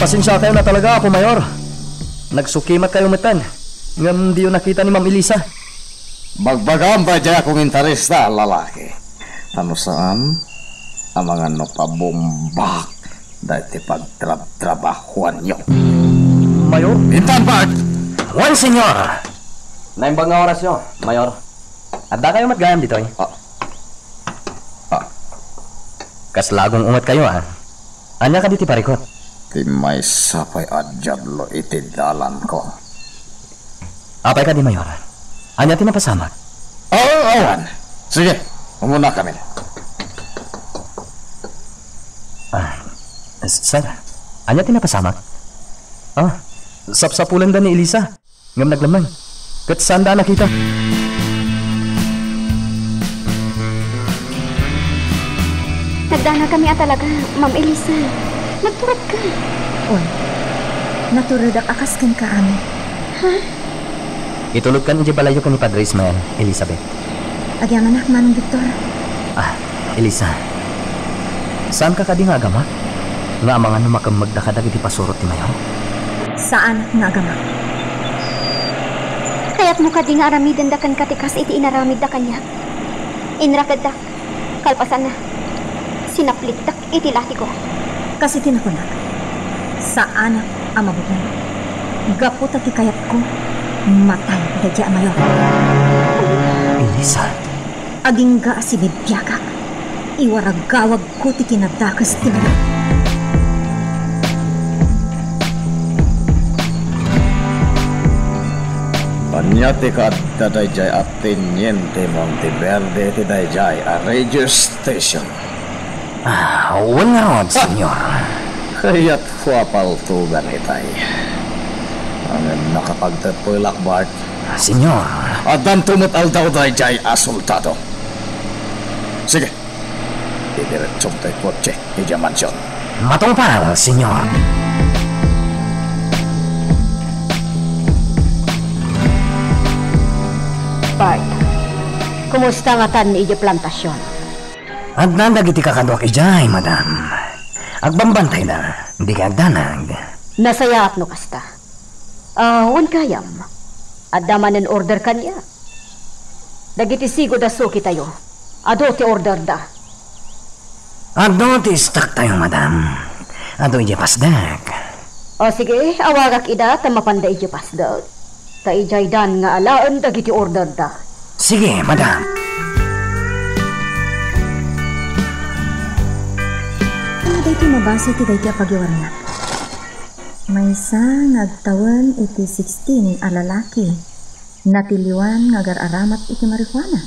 Pasensiakayon a talaga, Apo Mayor. Nagsukimatkayo metten, ngem diyo nakita ni Ma'am Elisa. Bagbagam daydiay a komentarista a lalaki. Ta no saan, amangan no pabumbak daytoy pagtrabtrabahuanyo. Mayor? Intan, Bart! Wen, senyor! Naimbag nga orasyo, Mayor. Addakayo met gayam ditoy? Ah. Ah. Kasla agung-ungetkayo, a. Ania kadi ti parikut? Ti maysa pay a diablo iti dalanko. Apay kadi, Mayor? Ania ti napasamak? Oo, awan. Sige, umunakamin. Ah, s-, sir, ania ti napasamak? Ah, sapsapulenda ni Elisa, ngem naglemmeng. Ket saanda a nakita. Nagdanagkami a talaga, Ma'am Elisa. Nagturedka. Wen, naturedak a kas kenka, Ami. Ha? Itulodkan idiay balayyo ken ni Padre Ismael, Elizabeth. Agyamanak, Manong Victor. Ah, Elisa. Saanka kadi nga agamak? Nga amangan no makemmegda kadagiti pasurot ti mayor? Saanak nga agamak. Kayatmo kadi nga aramidenda kenka ti kas iti inaramidda kaniak? Inrakeddak. Kalpasanna, sinaplitdak iti latiko. Kas iti nakunak, saanak a mabubong. Gapu ta ti kayatko, matay daydiay a mayor. Elisa. Agingga a sibibiagak, iwaragawagko ti kinadakes ti mayor. Ania ti kaadda daydiay a Teniente Monteverde iti daydiay a radio station. Ah, wen ngarud, senyor. Kayatko a paltogan itay. Ngem nakapagtedpelak, Bart. Senyor. Addanto met aldaw daydiay a soldado. Sige. Idiretsok toy kotse idiay mansion. Matungpal, senyor. Bart, Kumusta ngatan idiay plantasion? Adda dagiti kakaduak idiay, madam. Agbambantayda, dikay agdanag. Nasayaat no kasta. Ah, wen gayam. Adda manen order kaniak. Dagiti sigud a sukitayo, adu ti orderda. Adu ti stocktayo, madam. Adu idiay pasdek. O sige, awagak ida ta mapanda idiay pasdek. Ta idiaydan nga alaen dagiti orderda. Sige, madam. Ania daytoy mabasa iti daytoy a pagiwarnak? Maysa nga agtawen iti sixteen a lalaki. Natiliwan nga agar-aramat iti marijuana.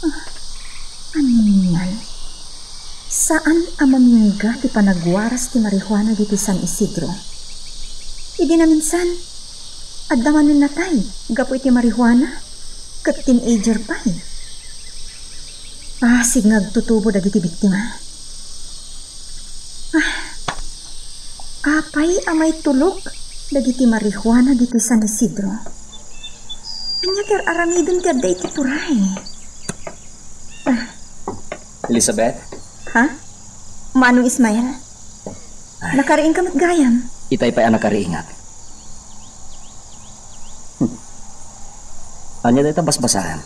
Ah, anian? Saan a mamingga ti panagwaras ti marijuana ditoy San Isidro. Idi naminsan, adda manen natay gapu iti marijuana ket teenager pay. Basig nga agtutubo dagiti biktima. Ah, apay a maitulok dagiti marijuana ditoy San Isidro? Ania ti ar-aramiden ti adda iti turay? Ah. Elizabeth? Ha? Manong Ismael? Ay. Nakariingka met gayam. Itay pay a nakariingak. Hmm. Ania dayta basbasaem?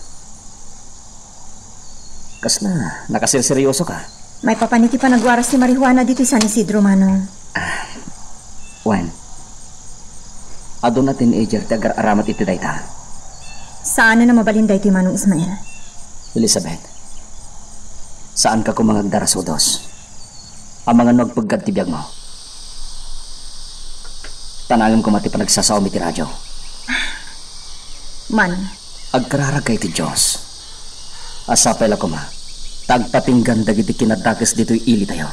Kasla, nakaserseryoso ka? Maipapan iti panagwaras ti marijuana ditoy San Isidro, Manong. Ah, wen, aduna teenager ti agar-aramat iti dayta. Saanen a mabalin daytoy, Manong Ismael. Elizabeth, saanka koma nga agdarasudos amangan no agpeggad ti biagmo. Tanangem koma ti panagsasaom iti radio. Manong. Agkararagka iti Dios. A sapay la koma ta agpatinggan dagiti kinadakes ditoy ilitayo.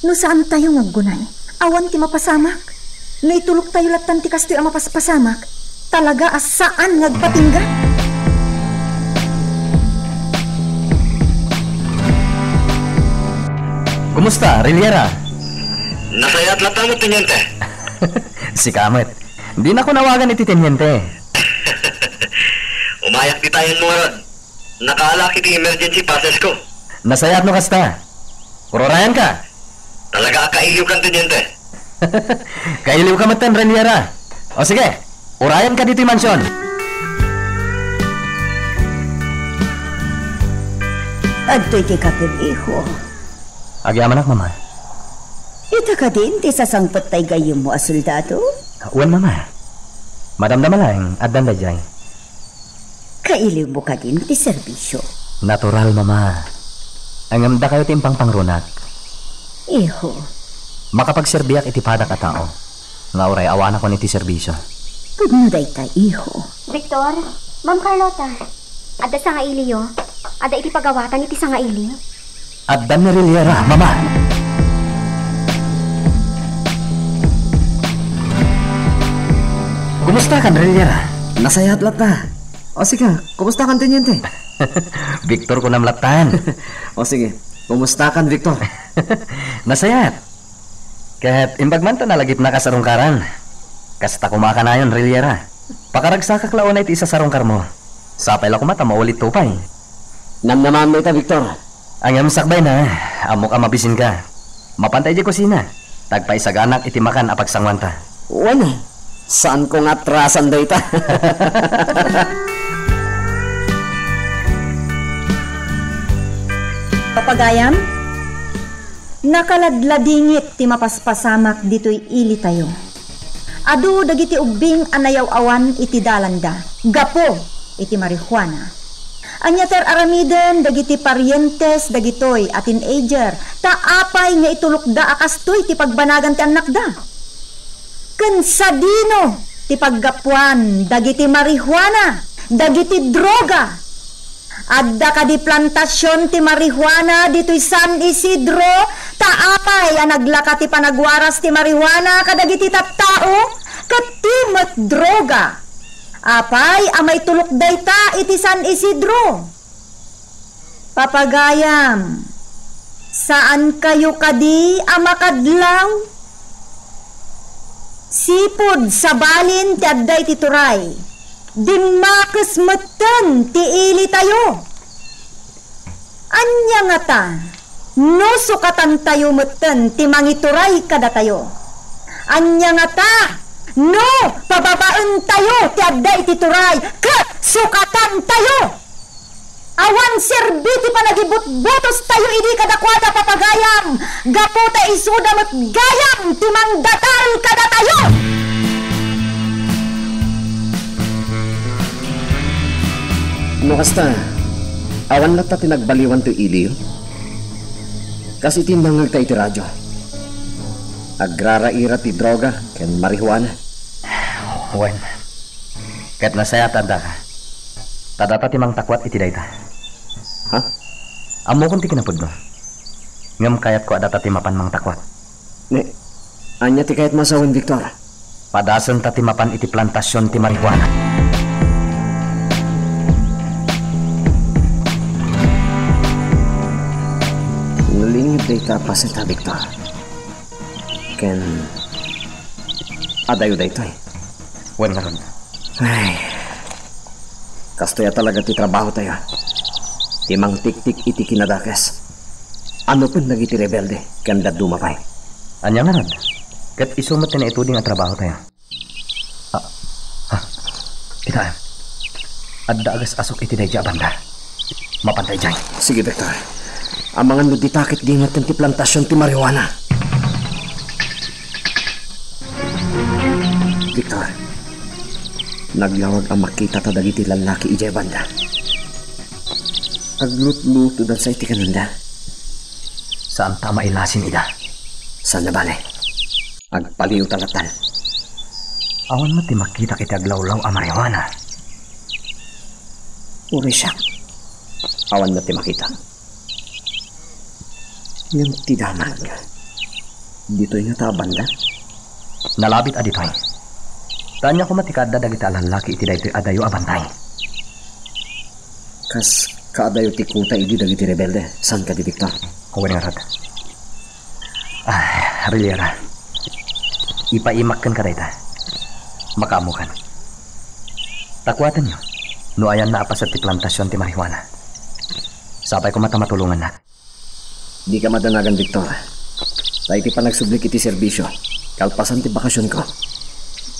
No saantayo nga aggunay, awan ti mapasamak. No ituloktayo lattan ti kastoy a mapaspasamak, talaga a saan nga agpatingga. Kumusta, Riliera? Nasayaat latta met, Teniente. Sika met. Dinakon awagan iti teniente. Umayak ditayen mo ngarud. Nakaalak iti emergency passes ko. Nasayaat no kasta. Ururayanka. Talaga a kailiwkan, Teniente. Kailiwka metten, Reniera. O sige, urayanka ditoy mansion. Adtoy ti kapim, iho. Agyamanak, Mama. Ita kadin ti sasangpet tay gayyemmo a soldado? Wen, Mama. Madamdama laeng, addan daydiay. Kailiwmo kadin ti serbisio? Natural, Mama. Ngem dakayo ti impangpangrunak. Iho. Makapagserbiak iti padak a tao nga uray awanakon iti serbisio. Pudno dayta, iho. Victor, Ma'am Carlota, adda sangailiyo. Adda iti pagawatan iti sangaili. Addan ni Riliera, Mama. Kumustakan, Riliera? Nasayaat latta. O sika, kumustakan, Teniente? Victor kunam lattan. O sige, kumustakan, Victor? Nasayaat. Ket imbag man ta nalagipnak a sarungkaran. Kasta koma a kanayon, Riliera. Pakaragsakak la unay ti isasarungkarmo. Sapay la koma ta maulitto pay. Namnamaam dayta, Victor. Ngem sakbayna, ammok a mabisinka. Mapanta idiay kusina. Tagpaisaganak iti makan a pagsanguanta. Wen, saanko nga atrasan dayta. Papagayam, nakaladladingit ti mapaspasamak ditoy ilitayo. Adu dagiti ubbing a nayaw-awan iti dalanda gapu iti marijuana. Ania ti ar-aramiden dagiti parientes dagitoy a teenager, ta apay nga itulokda a kastoy ti pagbanagan ti annakda? Ken sadino ti paggapuan dagiti marijuana, dagiti droga? Adda kadi plantasion ti marijuana ditoy San Isidro, ta apay a naglaka ti panagwaras ti marijuana kadagiti tattao? Ket ti met droga, apay a maitulok dayta iti San Isidro? Papagayam, saankayo kadi a makadlaw? Sipud sabalin ti adda iti turay, Dimmakes metten ti ilitayo. Ania ngata no sukatantayo metten ti mangituray kadatayo? Ania ngata no pababaentayo ti adda iti turay ket sukatantayo? Awan serbi ti panagibutbutostayo idi kadakuada, Papa Gayam, gapu ta isuda met gayam ti mangdadael kadatayo. No kasta, awan latta ti nagbaliwan toy iliyo? Kas iti nangngegta iti radio, agraraira ti droga ken marijuana. Wen, ket nasayaat ta addaka. Ta data ti mangtakuat iti dayta. Ha? Ammokon ti kinapudno. Ngem kayatko a data ti mapan mangtakuat. Ne, ania ti kayatmo a sawen, Victor? Padasenta ti mapan iti plantasion ti marijuana. Nalinged dayta a pasita, Victor. Ken adayo daytoy. Wen ngarud. Ay. Kastoy a talaga ti trabahotayo. Ti mangtiktik iti kinadakes. Anupen dagiti rebelde ken dadduma pay. Ania ngarud? Ket isu met ti naituding a trabahotayo. Ah, ah, kitaem. Adda agas-asok iti daydiay a banda. Mapan daydiay. Sige, Victor. Amangan no dita ket di metten ti plantasion ti marijuana. Victor, naglawag a makitata dagiti lallaki idiay banda. Aglutlutodansa iti kanenda. Saanta a mailasin ida. Saan a bale. Agpaliwta lattan. Awan met ti makitak iti aglawlaw a marijuana. Uray siak. Awan met ti makitak. Ngem ti damag, ditoy ngata a banda? Nalabit a ditoy. Ta ania koma ti kaadda dagiti a lallaki iti daytoy adayo a bantay? Kas kaadayo ti kuta idi dagiti rebelde, saan kadi, Victor? Wen ngarud. Ah, Rillera. Ipaimak kenka dayta. Makaammokan. Takuatenyo no ayanna a paset ti plantasion ti marijuana. Sapay koma ta matulongannak. Dika madanagan, Victor. Ta iti panagsublik iti serbisio, kalpasan ti bakasionko,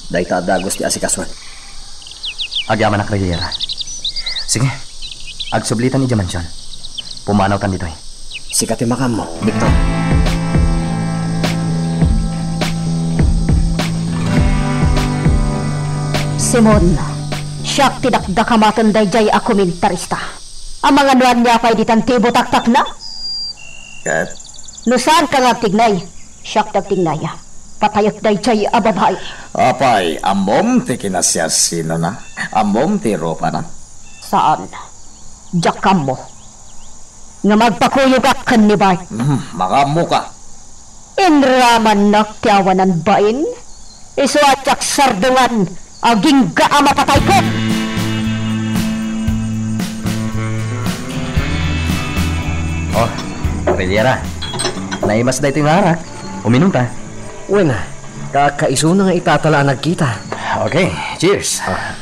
dayta a dagus ti asikasoek. Agyamanak, Rillera. Sige, agsublitan idiay mansion. Pumanawtan ditoy. Sika ti makaammo, Victor. Simon, siak ti dakdakamaten daydiay a komentarista. Amangan no ania pay ditan ti ibutaktakna? Ket? No saanka nga agtignay, siak ti agtignay. Patayek daydiay a babai. Apay, ammom ti kinasiasinona? Ammom ti rupana? Saan. Diak ammo. Ngem agpakuyogak ken ni Bart. Hmm, makaammoka. Inramannak ti awanan bain, isu a diak sardongan, agingga a mapatayko. Oh, Rillera. Naimas daytoy nga arak. Uminumta. Wen, kakaisuna nga itatala a nagkita. Okay, cheers. Ah.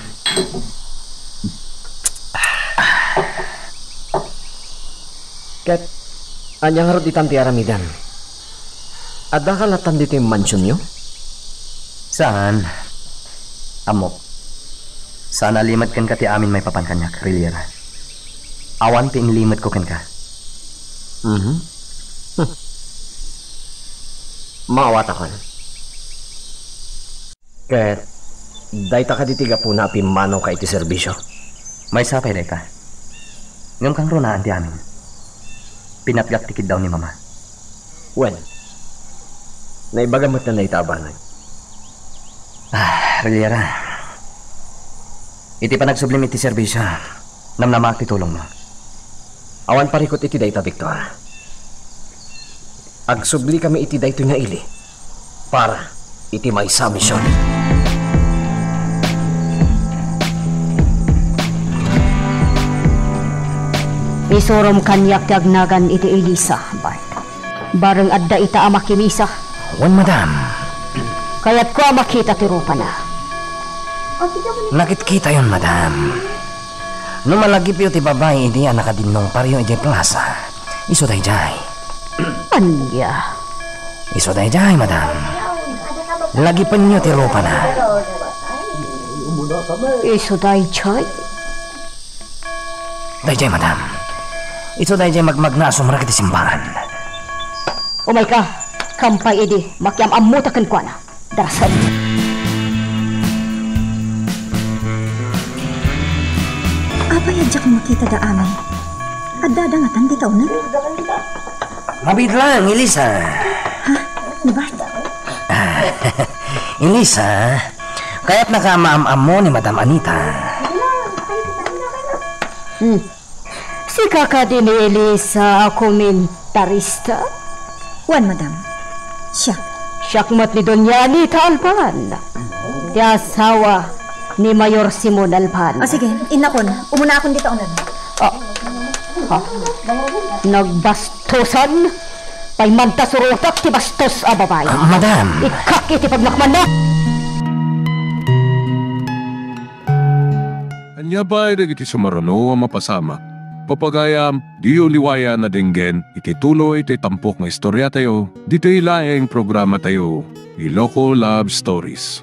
Ket, ania ngarud ditan ti aramidem? Addaka lattan ditoy mansionyo? Saan? Ammok. Saan a limed kenka ti amin maipapan kaniak, Rillera. Awan ti inlimetko kenka. Mhm. Hmm. Maawatakon. Ket dayta kadi ti gapuna a pimmanawka iti serbisio? Maysa pay dayta. Ngem kangrunaan ti amin. Pinatgak ti kiddaw ni Mama. Wen, naibaga met dayta a banag. Ah, Rillera. Iti panagsublim iti serbisio, namnamaak ti tulongmo. Awan parikut iti dayta, Victor. Agsublikami iti daytoy nga ili para iti maysa a mision. Isurom kaniak ti agnagan iti iglesia, Bart. Bareng adda ita a makimisa. Wen, madam. Kayatko a makita ti rupana. Nakitkitayon, madam. No malagipyo ti babai idi a nakadinnungparyo idiay plasa, isu daydiay. Ania? Isu daydiay, madam. Lagipenyo ti rupana. Isu daydiay? Daydiay, madam. Isu daydiay magmagna a sumrek iti simbaran. Umayka, kampay idi makiam-ammota kenkuana. Darasem. Apay a diak makita da Ami? Adda da ngatan dita unan? Mabiit lang, Elisa. Ha? Ni Bart? Elisa, kayatnaka a maam-ammo ni Madam Anita. Hmm. Sika kadi ni Elisa a komentarista? Wen, madam. Siak. Siak met ni Doña Anita Alban, ti asawa ni Mayor Simon Alban. Ah, sige, innakon. Umunaakon dita unan. Ah. Ah. Nagbastosan? Paymanta surotak ti bastos a babai. Ah, madam. Ikkak iti pagnakmanna. Ania pay dagiti sumaruno a mapasamak? Pagayam, diyo liwayan a denggen iti tuloy ti tampok nga istoriatayo, ditoy laeng programatayo, Iloko Love Stories.